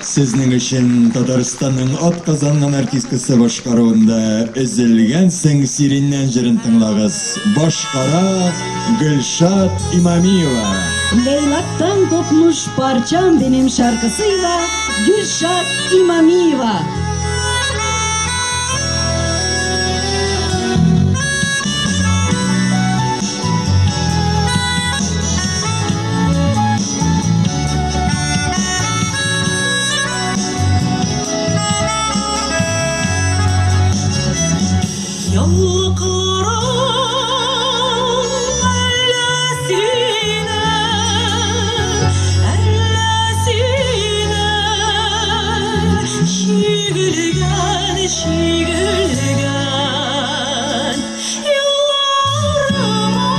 Сезнең өчен Татарстанның атказанган артисткасы башкаруында Өзелгәнсең сиреннән җырын тыңлагыз. Башкара Гөлшат Имамиева. Leylaktan kopmuş parçam benim şarkısıyla Gülşat İmamiyeva. Яулыкларың әллә синең, әллә синең чигелгән, чигелгән елларыма,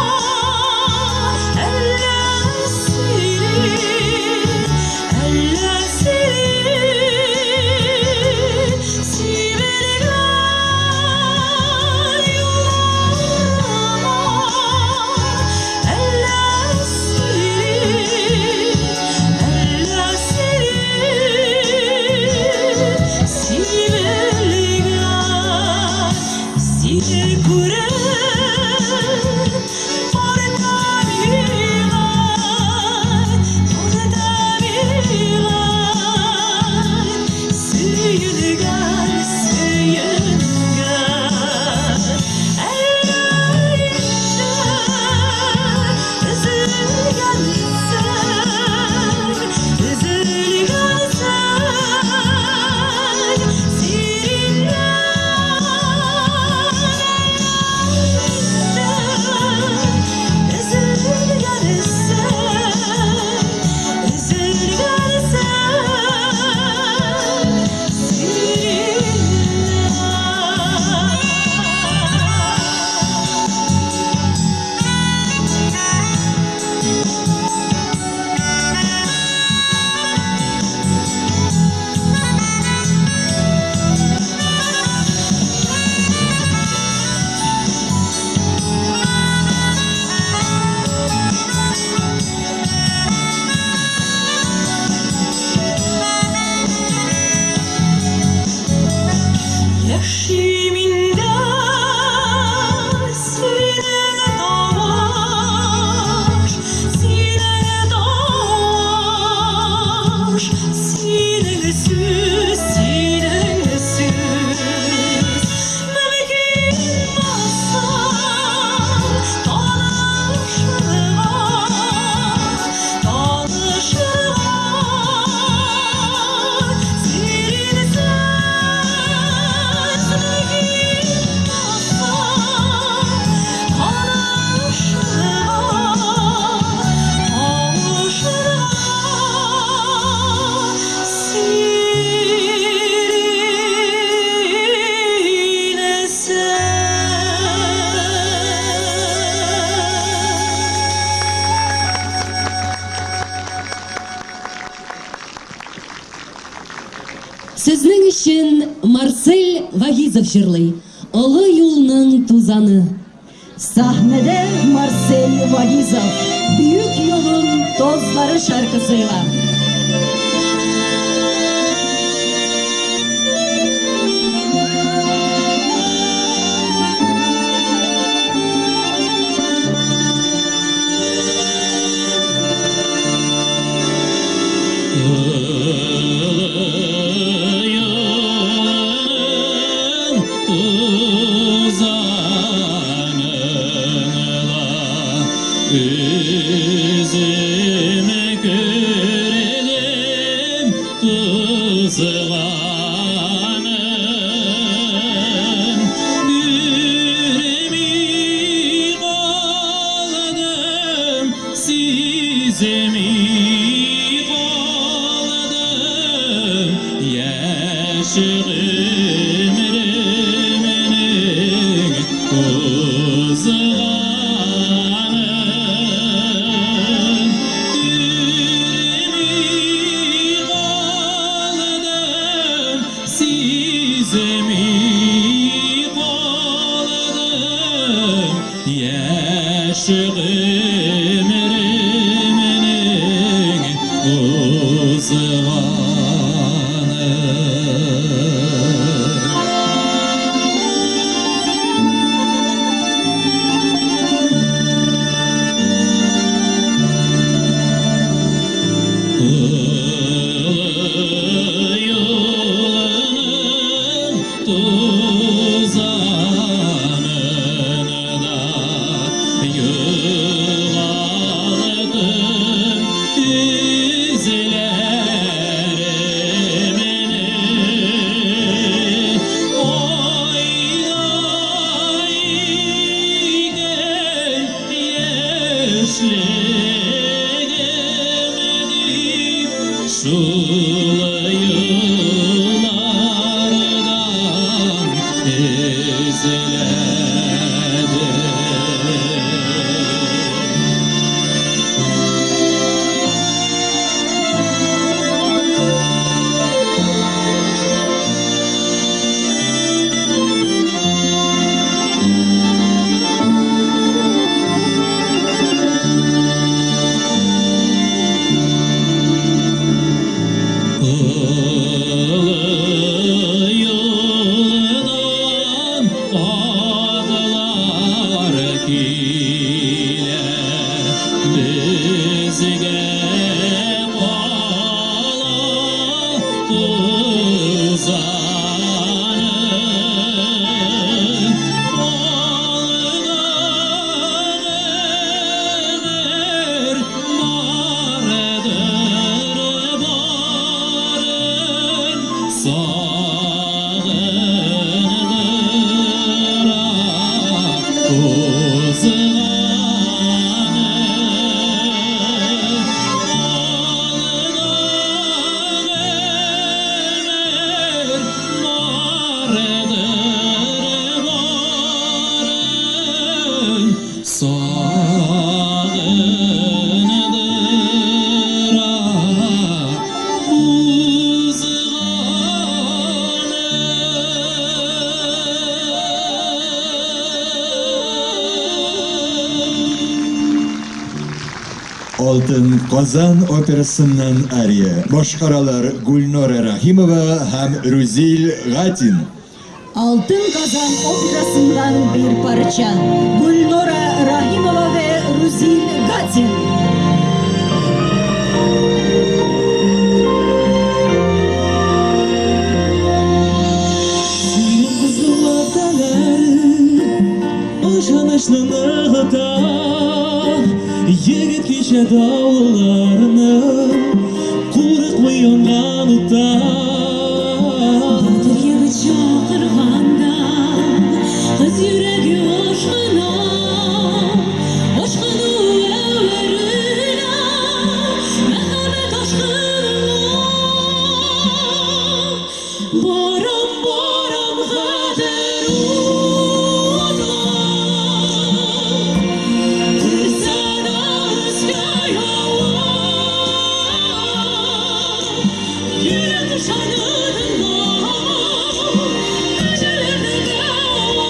әллә син, әллә син сибелгән юлларыма, әллә син, әллә син сибелгән, сине күреп бар табигать, бар табигать сөенгән, сөенгән. Әллә инде өзелгәнсең, өзелгәнсең сиреннән, өзелгәнсең, өзелгәнсең сиреннән. Яшим инде синең тавыш, синең тавыш, синең сүз, синең сүз. Мөмкин булса танышырга, танышырга синсез мөмкин булса танышырга, кавышырга синсез. Сезнең өчен Марсель Вагизов җырлый. Олы юлның тузаны. Sahnede Marcel Vagizov Büyük Yolun Tozları şarkısıyla. Üzüme görelim tuzağının. Üremi kaldım, size mi kaldım? Yaş ömrümün tuzağının. Üremi kaldım, size mi kaldım? Yaş ömrümün uzağın. Алтын Казан операсыннан ария. Башкаралар Гульнора Рахимова һәм Рузил Гатин. Алтын Казан операсыннан бер парча. Гульнора Рахимова ve Рузил Гатин. Синең кызыл вәгъдәләрең ышанычны ныгыта. Егет кичә давылларны, курыкмый янган утта. Батыр егет чакырганда, кыз йөрәге ашкына. Ашкыну әверелә мәхәббәт ашкынына. Барам, барам хәтер уты, Төшсә дә өскә ява. Йөрәк кушканны тыңламау, Әҗәлләрне дәва.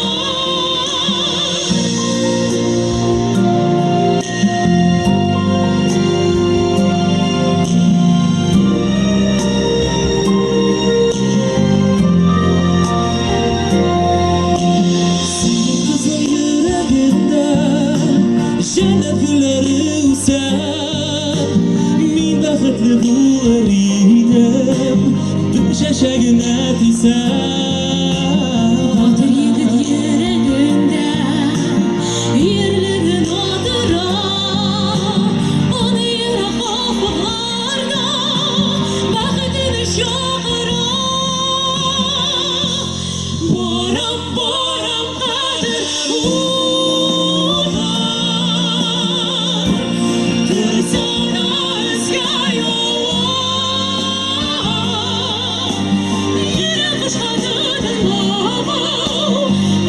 Синең кызыл йөрәгеңдә җәннәт гөлләре үсә. Мин бәхетле булыр идем, бер чәчәгенә тисә. Батыр егет йөрәгендә ерлеген атыра. Аны ерак офыкларда бәхетен чакыра. Барам, барам хәзер утлар, Төшсә дә өскә ява. Йөрәк кушканны тыңламау,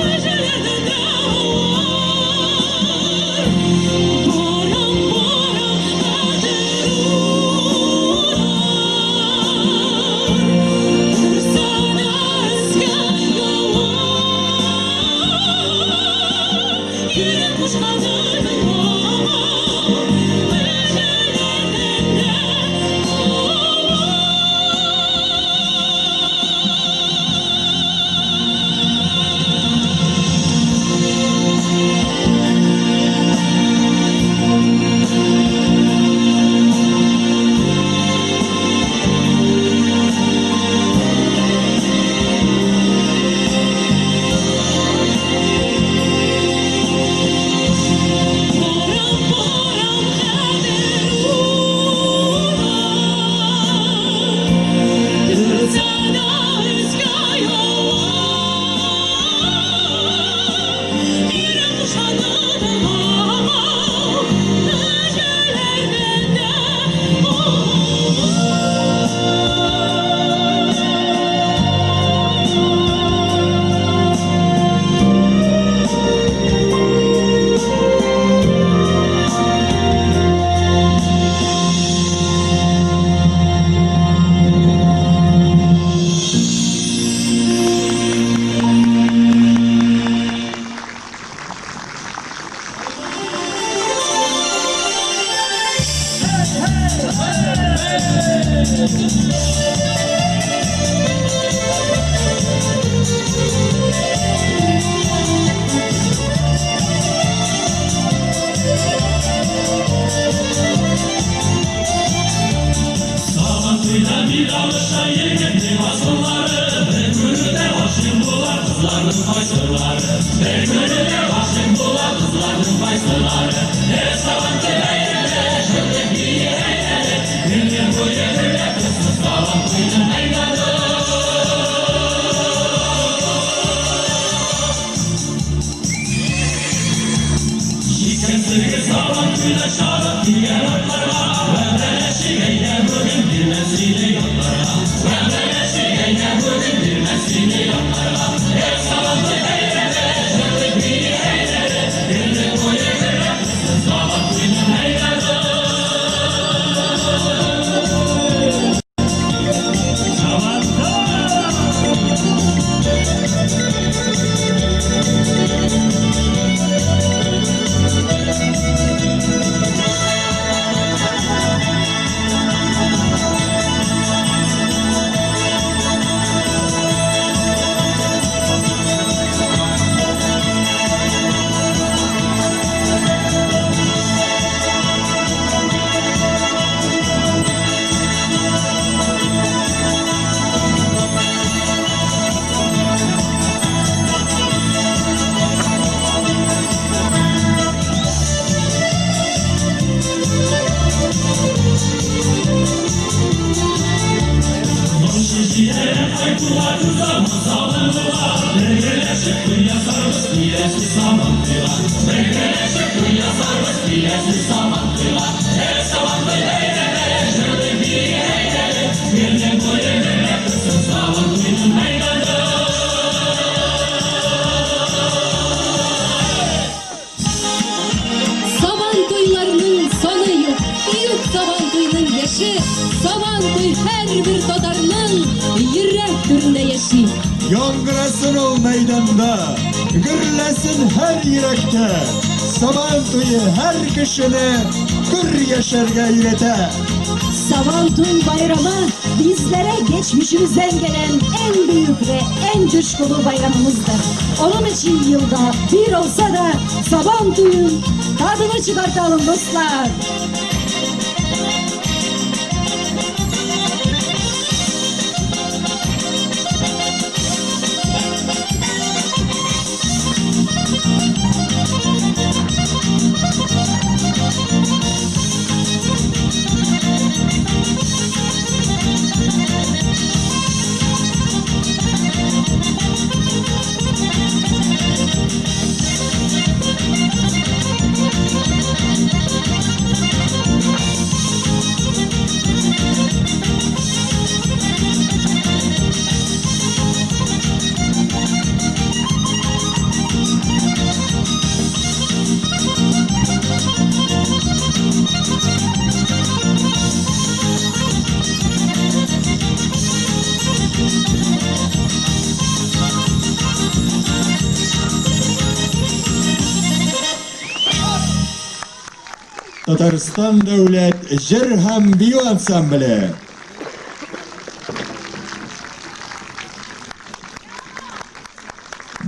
Әҗәлләрдән дә авыр. Барам, барам хәзер утлар, Төшсә дә өскә ява. Йөрәк кушканны тыңламау, Әҗәлләрдән дә авыр. Барам, барам хәзер утлар, Төшсә дә өскә ява. Йөрәк кушканны тыңламау, Әҗәлләрдән дә авыр. Сабантуйда бил алыша егетнең асыллары, Бер күрүдә гашыйк була кызларның кайсылары. Бер күрүдә гашыйк була кызларның кайсылары. Э, Сабантуй бәйрәме, шундый бии әйләнеп, Көне буе гөрләп торсын Сабантуйның мәйданы. Җиткән сөлге Сабантуйда чабып килгән атларга, Вәгъдәләшик әйдә бүген бирмәс иде ятларга. Вәгъдәләшик әйдә Сабан туйларының саны юк, юк Сабан туйның яше. Сабан туй һәрбер татарның йөрәк түрендә яши. Яңгырасын ул мәйданда, гөрләсен һәр йөрәктә. Сабан туе һәр кешене көр яшәргә өйрәтә. Sabantuy Bayramı bizlere geçmişimizden gelen en büyük ve en coşkulu bayramımızdır. Onun için yılda bir olsa da Sabantuy'un tadını çıkartalım dostlar. Татарстан дәүләт җыр һәм бию ансамбле.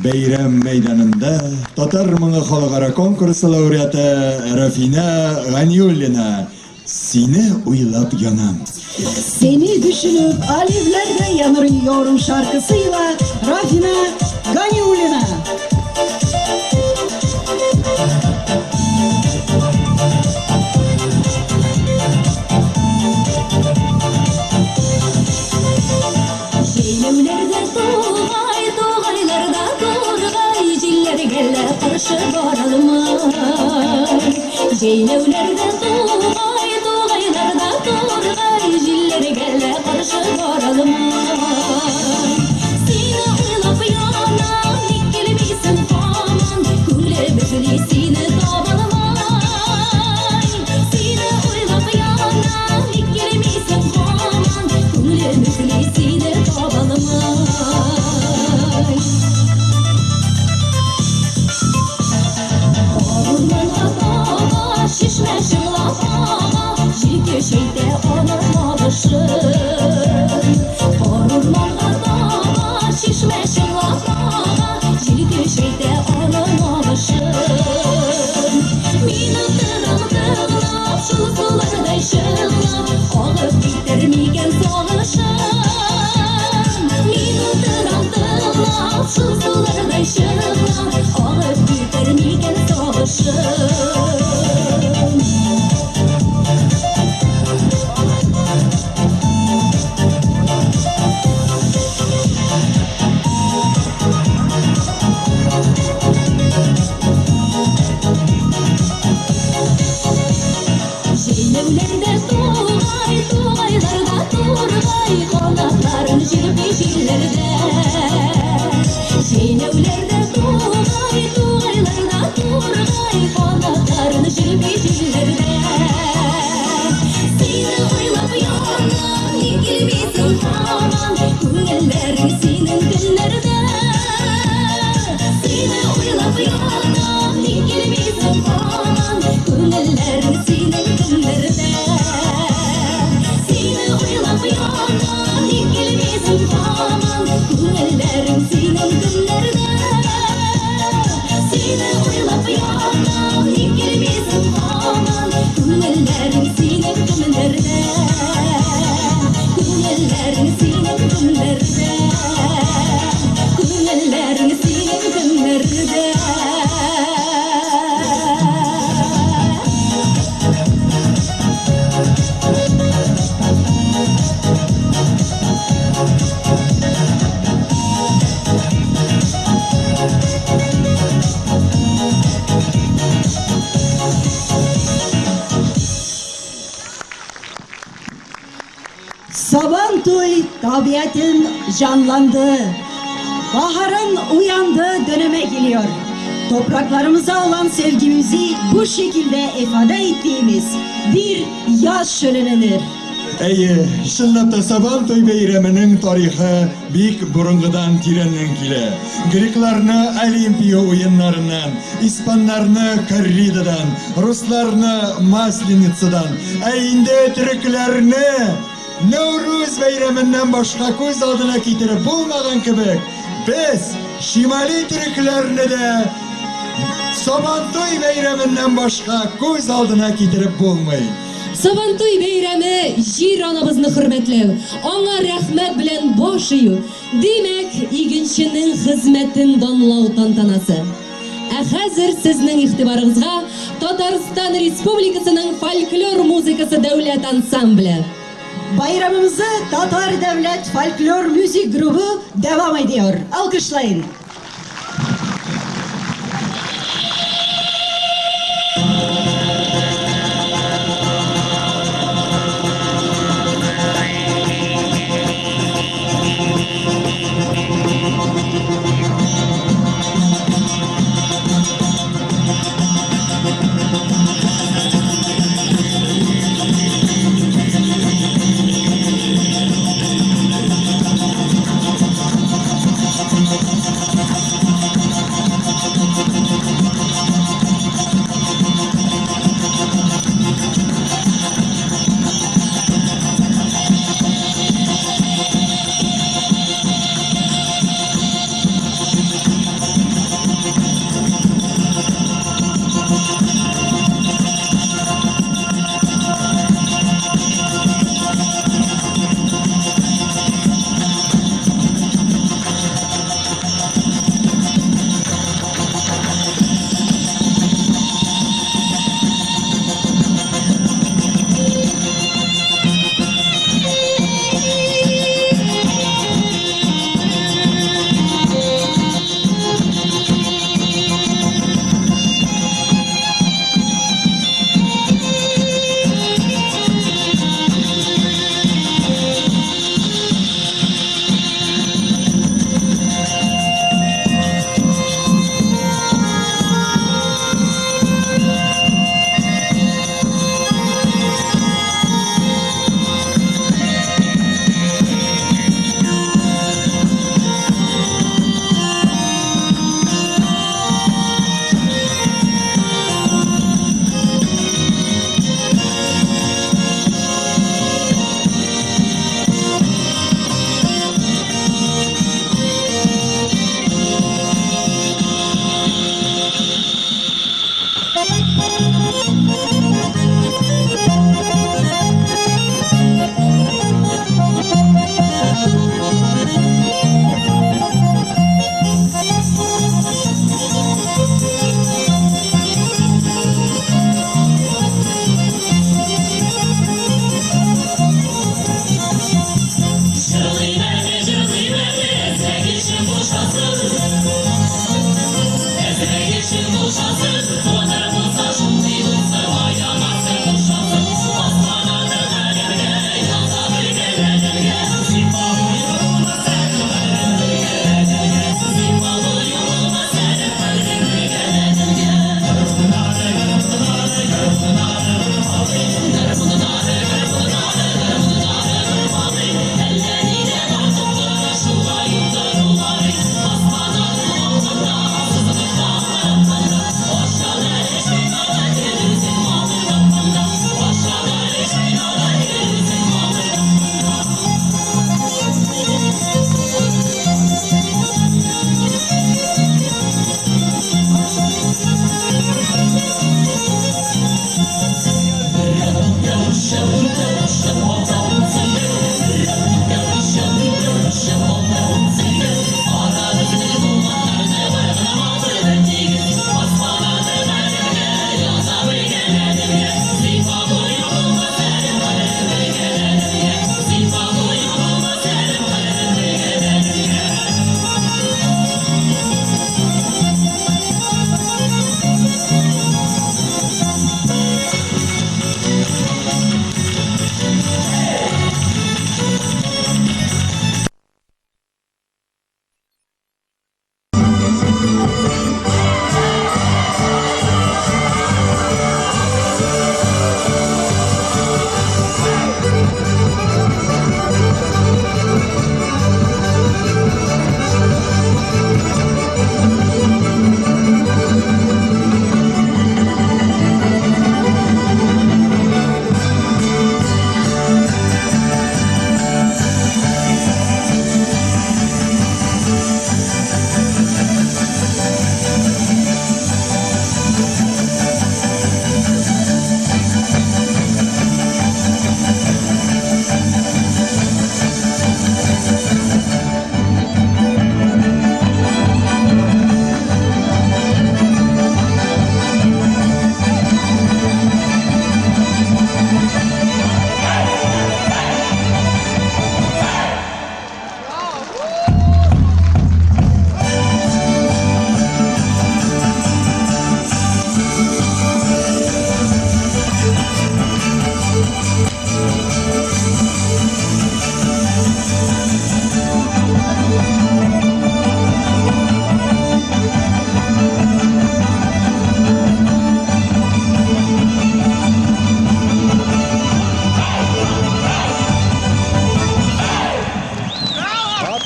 Бәйрәм мәйданында Татар моңы халыкара конкурсы лауреаты Рафина Ганиуллина Сине уйлап янам. Seni düşünüp alevlerde yanıyorum şarkısıyla Rafina Ganiulina. Җәйләүләрдә тугай, тугайларда тургай, җилләргә лә каршы баралмай. Җәйләүләрдә тугай, тугайларда тургай, җилләргә лә каршы баралмай. Сине уйлап янам, ник килмисең һаман, күңелем эзли сине табалмай. Сине уйлап янам, ник килмисең һаман, күңелем эзли сине табалмай. Урманга таба, чишмә чыңлап ага, җил көчәйтә аның агышын. Урманга таба, чишмә чыңлап ага, җил көчәйтә аның агышын. Мин утырам тыңлап, шул сулардай чыңлап, агып китәр микән сагышым. Мин утырам тыңлап, шул сулардай чыңлап, агып китәр микән сагышым. Җәйләүләрдә тугай, тугайларда тургай, канатларын җилпи җилләрдә. Җәйләүләрдә тугай, тугайларда тургай, канатларын җилпи җилләрдә. Сине уйлап янам, ник килмисең һаман, күңелләрең синең көннәрдә. Сине уйлап янам, ник килмисең һаман, күңелләрең синең көннәрдә. Сине уйлап янам, ник килмисең һаман, күңелләрең синең көннәрдә. Сине уйлап янам, ник килмисең һаман, күңелләрең синең көннәрдә. Күңелләрең синең көннәрдә. Күңелләрең синең көннәрдә. Tabiatın canlandığı, baharın uyandığı döneme geliyor. Topraklarımıza olan sevgimizi bu şekilde ifade ettiğimiz bir yaz şölenidir. Әйе, чынлап та Сабантуй бәйрәменең тарихы бик борынгыдан тирәннән килә. Грекларны Олимпия уеннарыннан, испаннарны корридадан, русларны Масленицадан, ә инде төрекләрне Нәүрүз бәйрәменнән башка күз алдына китереп булмаган кебек, без шимали төрекләрне дә Сабантуй бәйрәменнән башка күз алдына китереп булмый. Сабантуй бәйрәме җир анабызны хөрмәтләү, аңа рәхмәт белән баш ию, димәк, игенченең хезмәтен данлау тантанасы. Ә хәзер сезнең игътибарыгызга Татарстан Республикасының фольклор музыкасы дәүләт ансамбле. Bayramımızı Tatar Devlet Folklor Müzik Grubu devam ediyor. Alkışlayın.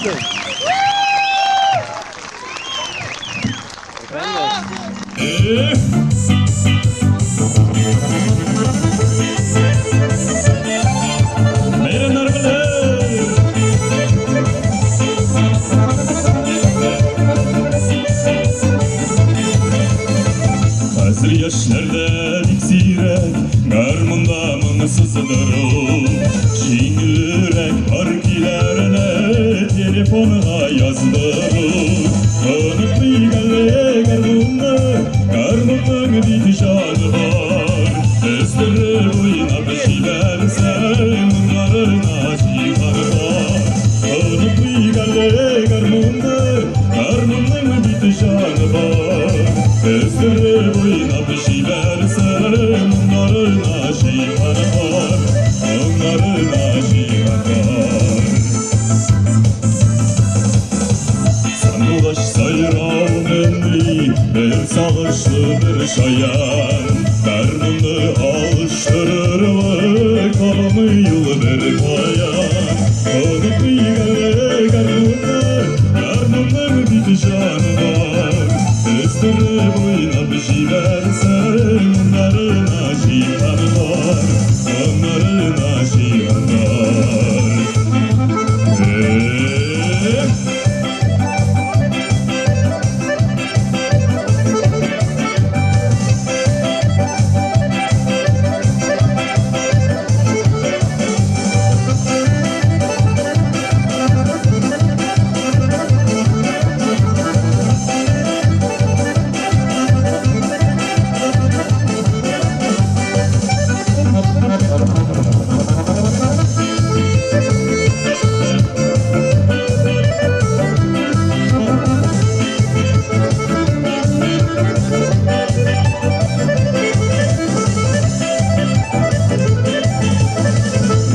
Хәзер яшьләрдә бик сирәк гармунда моңсыздыр ул. Җиңелрәк бар көйләрне телефонга яздыру. Онытмыйк әле гармунны, гармунның бит җаны бар. Өздереп уйнап җибәрсәң, моңнарына җиһан бар. Онытмыйк әле гармунны, гармунның бит җаны бар. Өздереп уйнап җибәрсәң, моңнарына җиһан бар. Моңнарына җиһан бар. Сандугач сайрау меңли, бер сагышлы, бер шаян. Гармунны алыштырырлык табамый ул бер каян. Онытмыйк әле гармунны, гармунның бит җаны бар. Өздереп уйнап җибәрсәң, моңнарына җиһан бар. Моңнарына җиһан бар. Эх!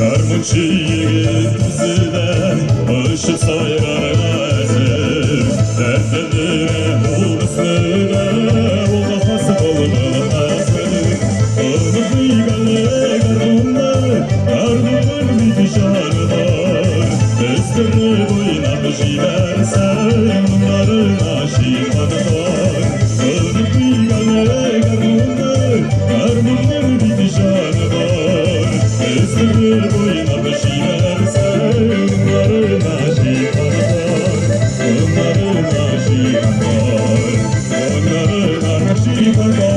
Гармунчы егет үзе дә очып сайрарга әзер. Дәртләндерә ул безне дә, ул да хас былбыл хәзер. Онытмыйк әле гармунны, гармунның бит җаны бар. Өздереп уйнап җибәрсәң, моңнарына җиһан бар. Онытмыйк әле гармунны, гармунның бит җаны бар. Өздереп уйнап җибәрсәң, моңнарына җиһан бар. Моңнарына җиһан бар. Моңнарына җиһан бар.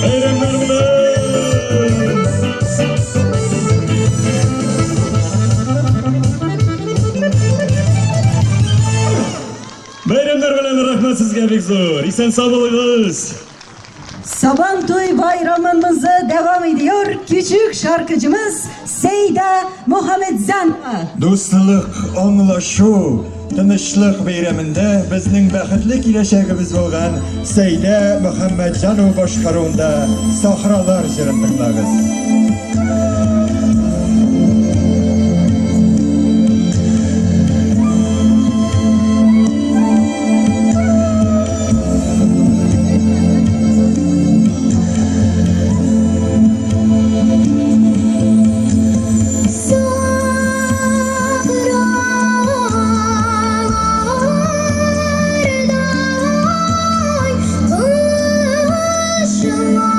Бәйрәмнәр белән! Бәйрәмнәр белән, рәхмәт сезгә бик зур. Исән сау булыгыз. Sabantuy bayramımızı devam ediyor. Küçük şarkıcımız Seyda Muhammedzanova. Дуслык, аңлашу, тынычлык бәйрәмендә безнең бәхетле киләчәгебез булган Сәйдә Мөхәммәтҗанова башкаруында Сахралар җырын тыңлагыз. Сахралардай кышлар.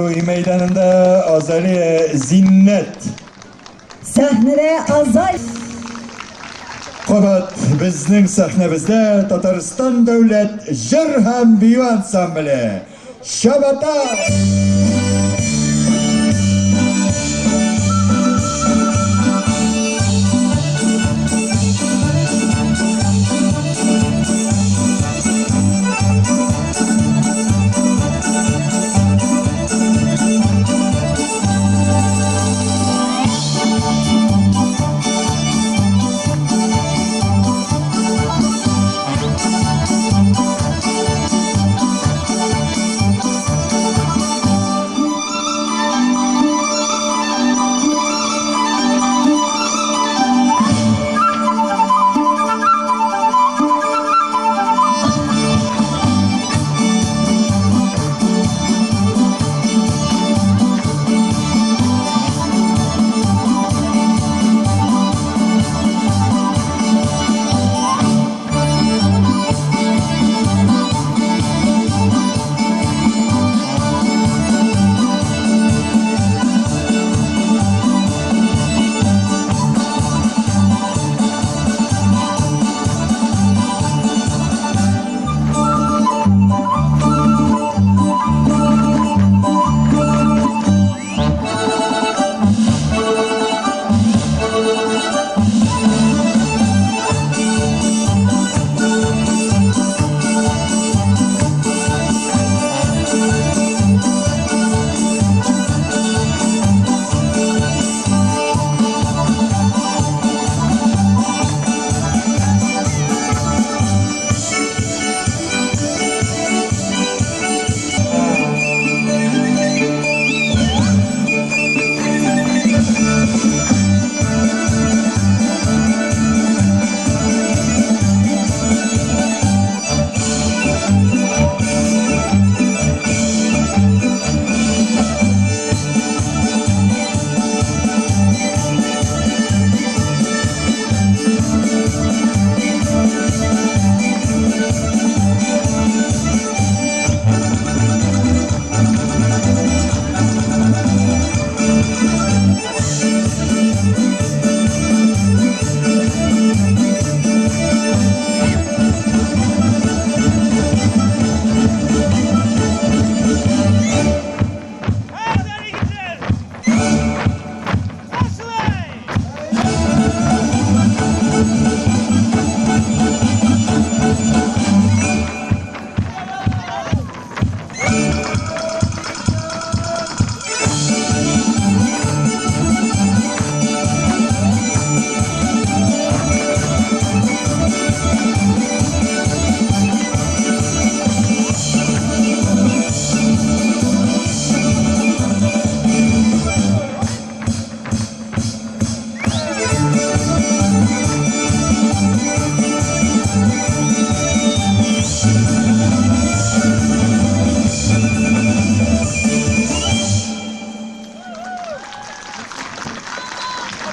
Сабантуй мәйданында Азалия Зиннәт. Сәхнәдә Азалия. Кабат безнең сәхнәбездә Татарстан дәүләт җыр һәм бию ансамбле Чабата!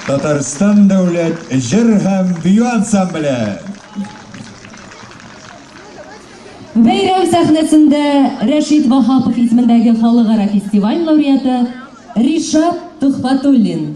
Татарстан дәүләт җыр һәм бию ансамбле. Бәйрәм сәхнәсендә Рәшит Ваһапов исемендәге халыкара фестиваль лауреаты Ришат Төхфәтуллин.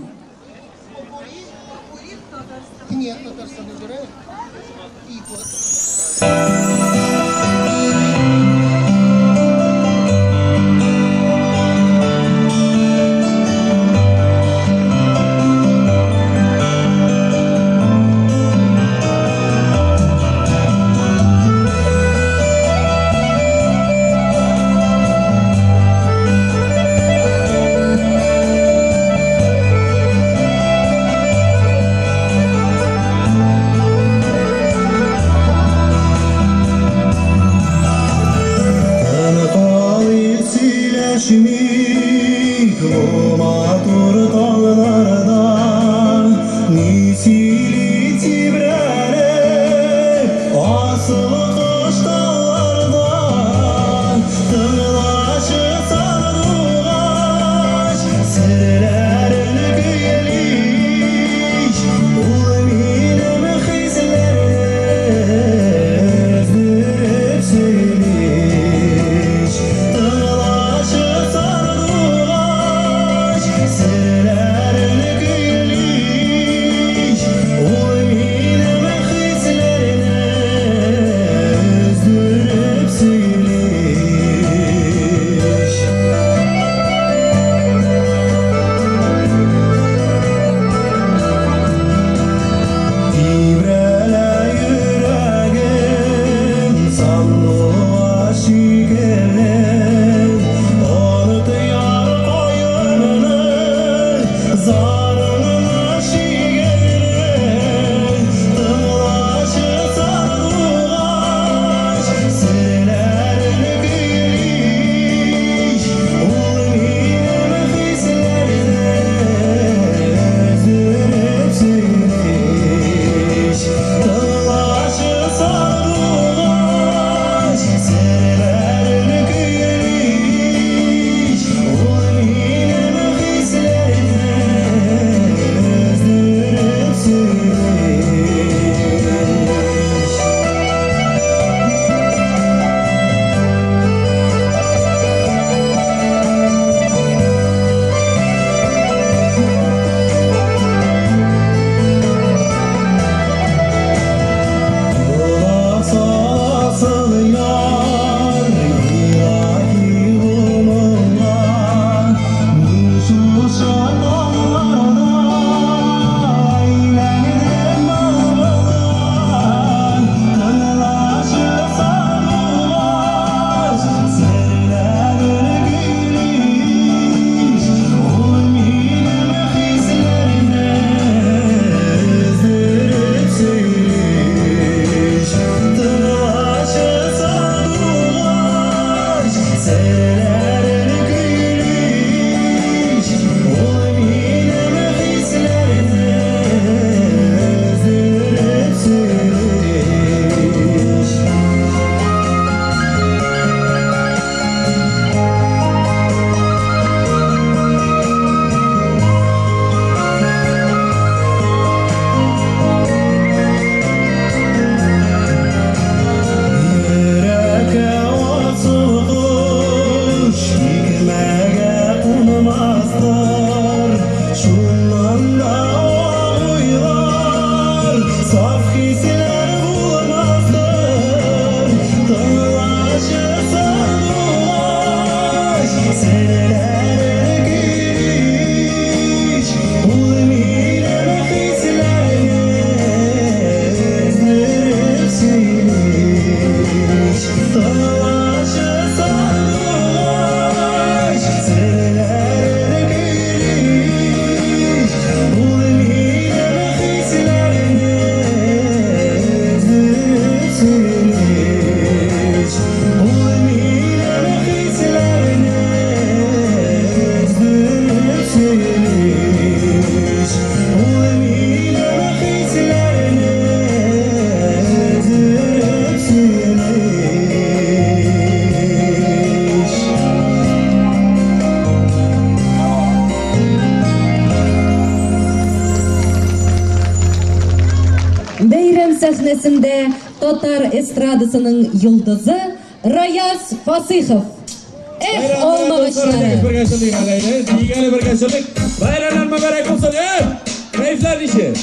Зарыңны шигырен тыңлашы сандугач, Серләрен көйли, ул минем хисләрне өздереп сөйли. Тыңлашы сандугач, серләрен көйли, ул минем хисләрне өздереп сөйли. Колак саласың яр, илаһи бу моңга. Мин шушы таңнарда әйләндем былбылдай. Тыңлашы сандугач, серләрен көйли, ул минем хисләрне өздереп сөйли. Тыңлашы сандугач, серләрен көйли, ул минем хисләрне өздереп сөйли. Йөрәккә сугыш, тикмәгә кунмастыр. Шуннан да уйлар, саф хисләр булмастыр. Тыңлашы сандугач, серләрен көйли, ул минем хисләрне өздереп сөйли. Тыңлашы сандугач, серләрен көйли, ул минем хисләрне өздереп сөйли. Ул минем хисләрне өздереп сөйли. Ул минем хисләрне өздереп сөйли. Бәйрәм сәхнәсендә татар эстрадасының йолдызы Раяз Фасыйхов. Эх, алмагачлары! Бергә җырлыйк әле, әйдә. Биик әле бергә җырлыйк. Бәйрәмнәр мөбарәк булсын. Эх, кәефләр ничек?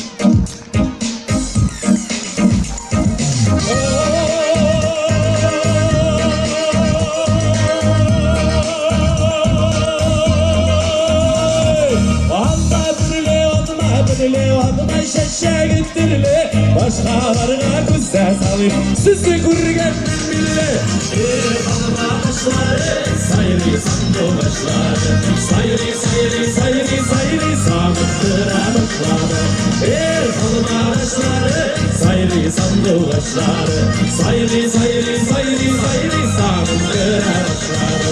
Алма төрле, алма төрле, алма чәчәге төрле, башкаларга күз дә салыйм, сезне күргәннән бирле. Эх, алма агачлары, сайрый сандугачлары, сайрый, сайрый, сайрый, сайрый, сагындыра башлады. Эх, алма агачлары, сайрый сандугачлары, сайрый, сайрый, сайрый, сайрый, сагындыра башлады.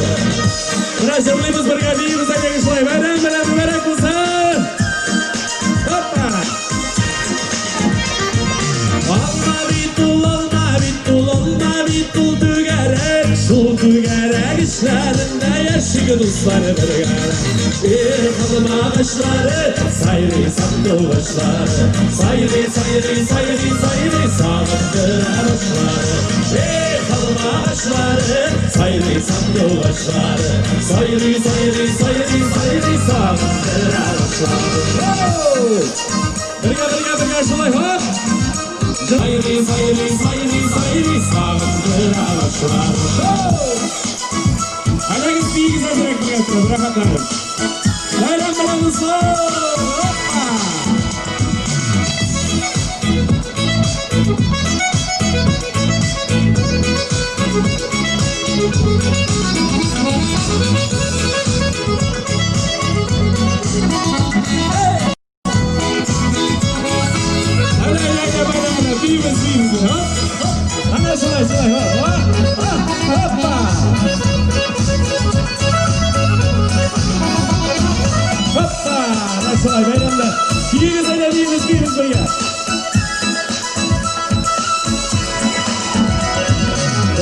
Менә җырлыйбыз бергә, биибез әйдәгез шулай. Бәйрәм белән мөбарәк булсын! Хоппа! Алма бит ул, алма бит ул, алма бит ул түгәрәк, шул түгәрәк эчләрендә яшик дуслар бергә. Эх, алма агачлары, сайрый сандугачлары, сайрый, сайрый, сайрый, сайрый, сагындыра башлады. Эх, алма агачлары, сайрый сандугачлары, сайрый, сайрый, сайрый, сайрый, сагындыра башлады. Бергә, бергә, бергә шулай, хоп! Сайрый, сайрый, сайрый, сайрый, сагындыра башлады. Әйдәгез биегез әзрәк бергә торып, рәхәтләнеп. Бәйрәм белән, дуслар! Хоппа! Әйдә, биегез, әйдә, биегез, биегез бергә.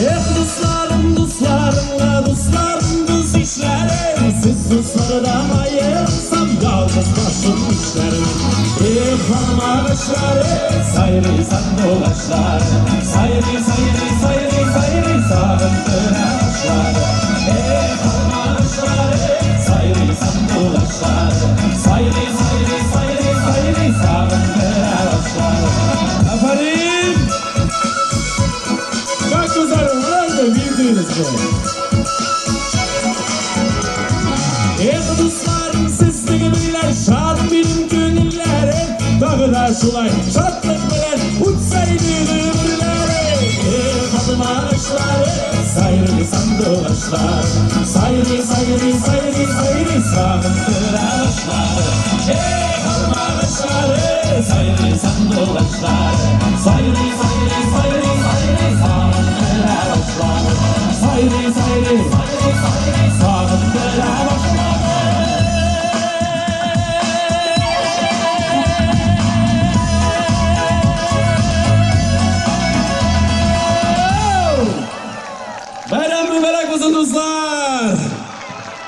Эх, дусларым, дусларым, дусларым, дус ишләрем, Сез дуслардан аерылсам, ялгыз башым нишләрмен? Эх, алмагачлары, сайрый сандугачлары, Сайрый, сайрый, сайрый, сайрый сагындыра кошлары. Эх, алмагачлары, сайрый сандугачлары, Сайрый, сайрый, сайрый, сайрый сагындыра кошлары. Афәрин! Как güzel, nerede bildiğiniz bu? Эх, дусларым, сезнең белән шат минем күңелләрем, Тагы да шулай шатлык белән үтсә иде гомерләрем. Эх, алмагачлары, сайрый сандугачлар, Сайрый, сайрый, сайрый, сайрый сагындыра кошлары. Эх, алмагачлары, сайрый сандугачлар, Сайрый, сайрый, сайрый, сайрый сагындыра кошлары. Сайрый, сайрый, сайрый, сайрый сагындыра кошлары. Бәйрәм мөбарәк булсын, дуслар!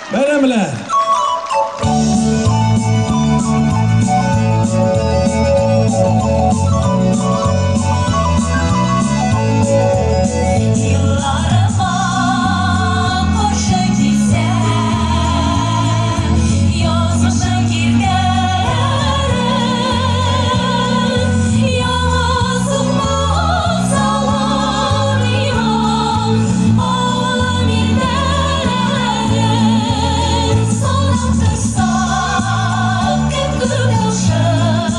Бәйрәм белән! Yıllarıma karşı gitsem, Yazmışım giderim, Yazıkmak salar iman, Ağlam irderim, Sanıp dursak hep gülüşür,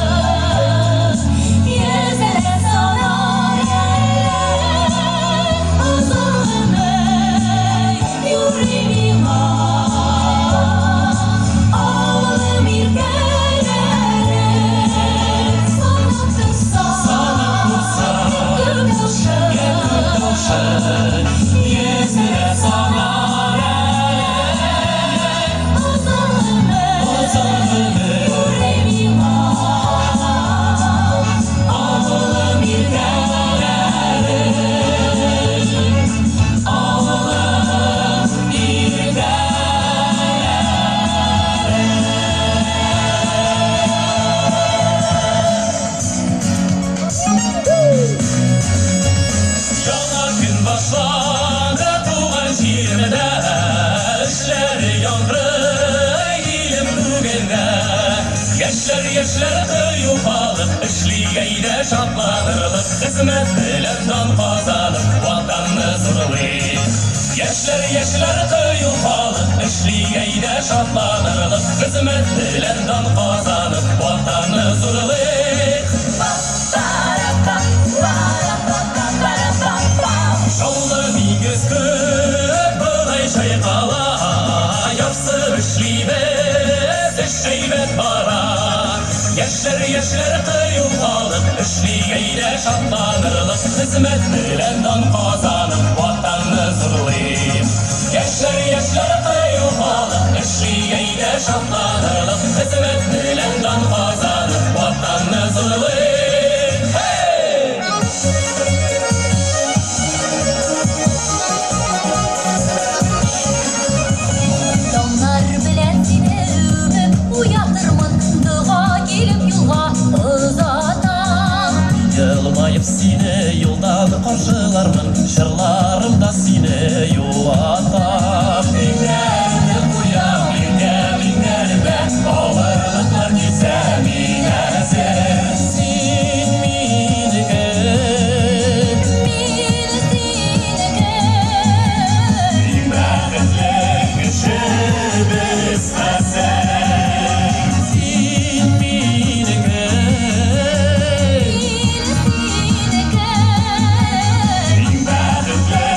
Yüzlere sarar eller, Azalımey yüreğim Ağlam irderim, Sanıp dursak hep gülüşür, Yüzüne sanar Azalımey yüreğim Ağlım irdeleri, ağlım Яңа көн башланды туган җиремдә, Эшләре яңгырый илем күгендә. Яшьләр, яшьләр кыю халык, эшли әйдә шатланырлык, Хезмәт белән дан казанып, Ватанны зурлыйк. Яшьләр, яшьләр кыю халык, эшли әйдә шатланырлык, Хезмәт белән дан казанып, Ватанны зурлыйк. Шаулы диңгез күк болай чайкала, Ярсып эшлибез, эш әйбәт бара. Яшьләр, яшьләр кыю халык, эшли әйдә шатланырлык, Хезмәт белән дан казанып, Ватанны зурлыйк. Яшьләр, яшьләр кыю халык, эшли әйдә шатланырлык, Хезмәт белән дан казанып, Ватанны зурлыйк. Hey! Таңнар белән сине үбеп уятырмын, Дога килеп юлга озатам. Елмаеп сине юлдан каршылармын, Җырларымда сине юатам. Иңнәремне куям иртә иңнәремә, Авырлыклар килсә мин әзер. Син минеке, Мин синеке. Иң бәхетле кеше без хәзер. Син минеке, Мин синеке. Иң бәхетле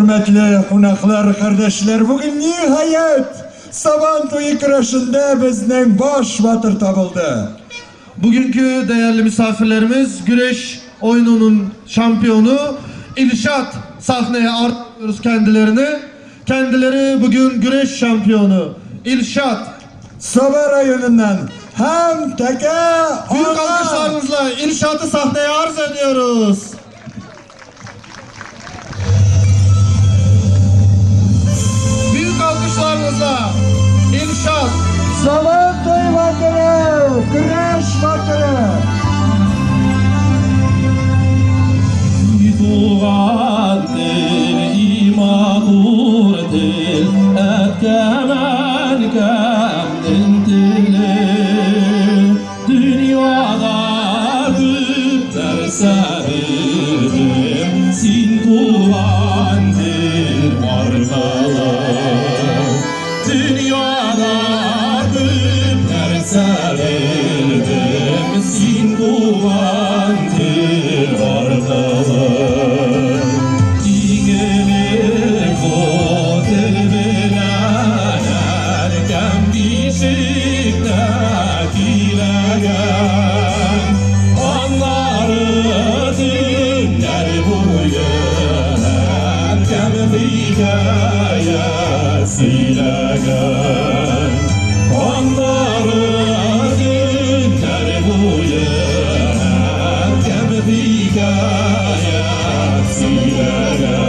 Хөрмәтле кунаклар, кардәшләр, бүген ниһаять Сабан туе көрәшендә безнең баш батыр табылды. Bugünkü değerli misafirlerimiz güreş oyununun şampiyonu İlşat sahneye artırıyoruz kendilerini. Kendileri bugün güreş şampiyonu İlşat. Саба районыннан һәм тәкә Büyük ана. alkışlarınızla İlşat'ı sahneye arz ediyoruz. Büyük alkışlarınızla İlşat. Сабан туе батыры, көрәш батыры. Туган тел, и матур тел, әткәм әнкәмнең теле. Дөньяда күп нәрсә белдем, син туган тел аркылы. Дөньяда күп нәрсә белдем, син туган тел аркылы. Иң элек бу тел белән әнкәм бишектә көйләгән. Аннары төннәр буе әнкәм хикәя сөйләгән. Аннары төннәр буе әнкәм хикәя сөйләгән.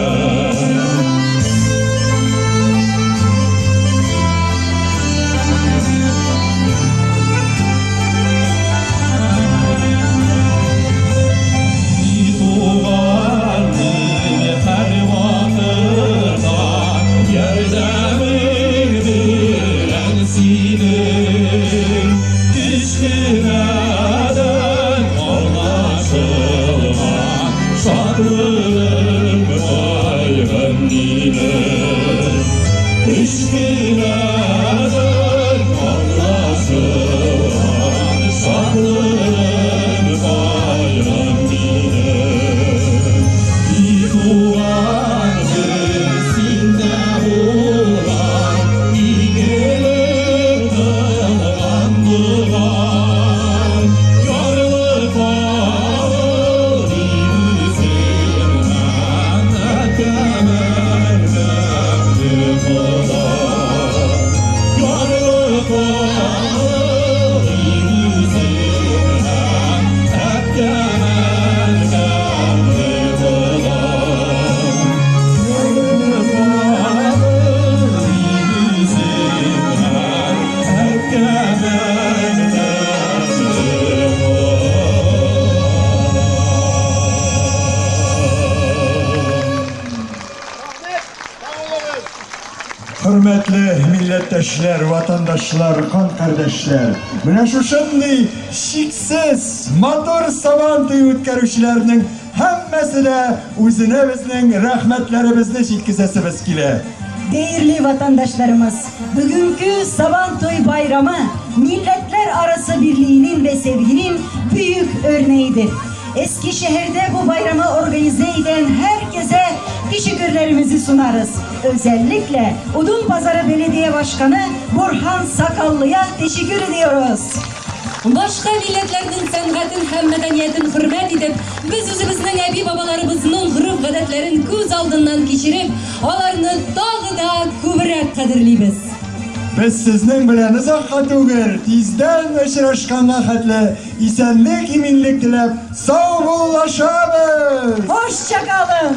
Туганым һәрвакытта ярдәмең белән синең кечкенәдән аңлашылган шатлыгым кайгым минем. Кечкенәдән аңлашылган шатлыгым кайгым минем. Туган тел синдә булган игелек кылган догам. Ярлыкавыл үземнән әткәм әнкәмне Хода. Ярлыкавыл үземнән әткәм әнкәмне Хода. Хөрмәтле милләттәшләр, ватандашлар, кан кардәшләр, менә шушындый чиксез матур Сабан туе үткәрүчеләрнең һәммәсе дә үзенә безнең рәхмәтләребезне җиткезәсебез килә. Değerli vatandaşlarımız, bugünkü Sabantoy Bayramı milletler arası birliğinin ve sevginin büyük örneğidir. Eskişehir'de bu bayramı organize eden herkese teşekkürlerimizi sunarız. Özellikle Odunpazarı Belediye Başkanı Burhan Sakallı'ya teşekkür ediyoruz. Башка милләтләрнең сәнгатен һәм мәдәниятен хөрмәт итеп, без үзебезнең әби-бабаларыбызның гореф-гадәтләрен күз алдыннан кичереп, аларны тагы да күбрәк кадерлибез. Без сезнең белән озакка түгел, тиздән очрашканга хәтле исәнлек, иминлек теләп, саубуллашабыз. Hoşça kalın.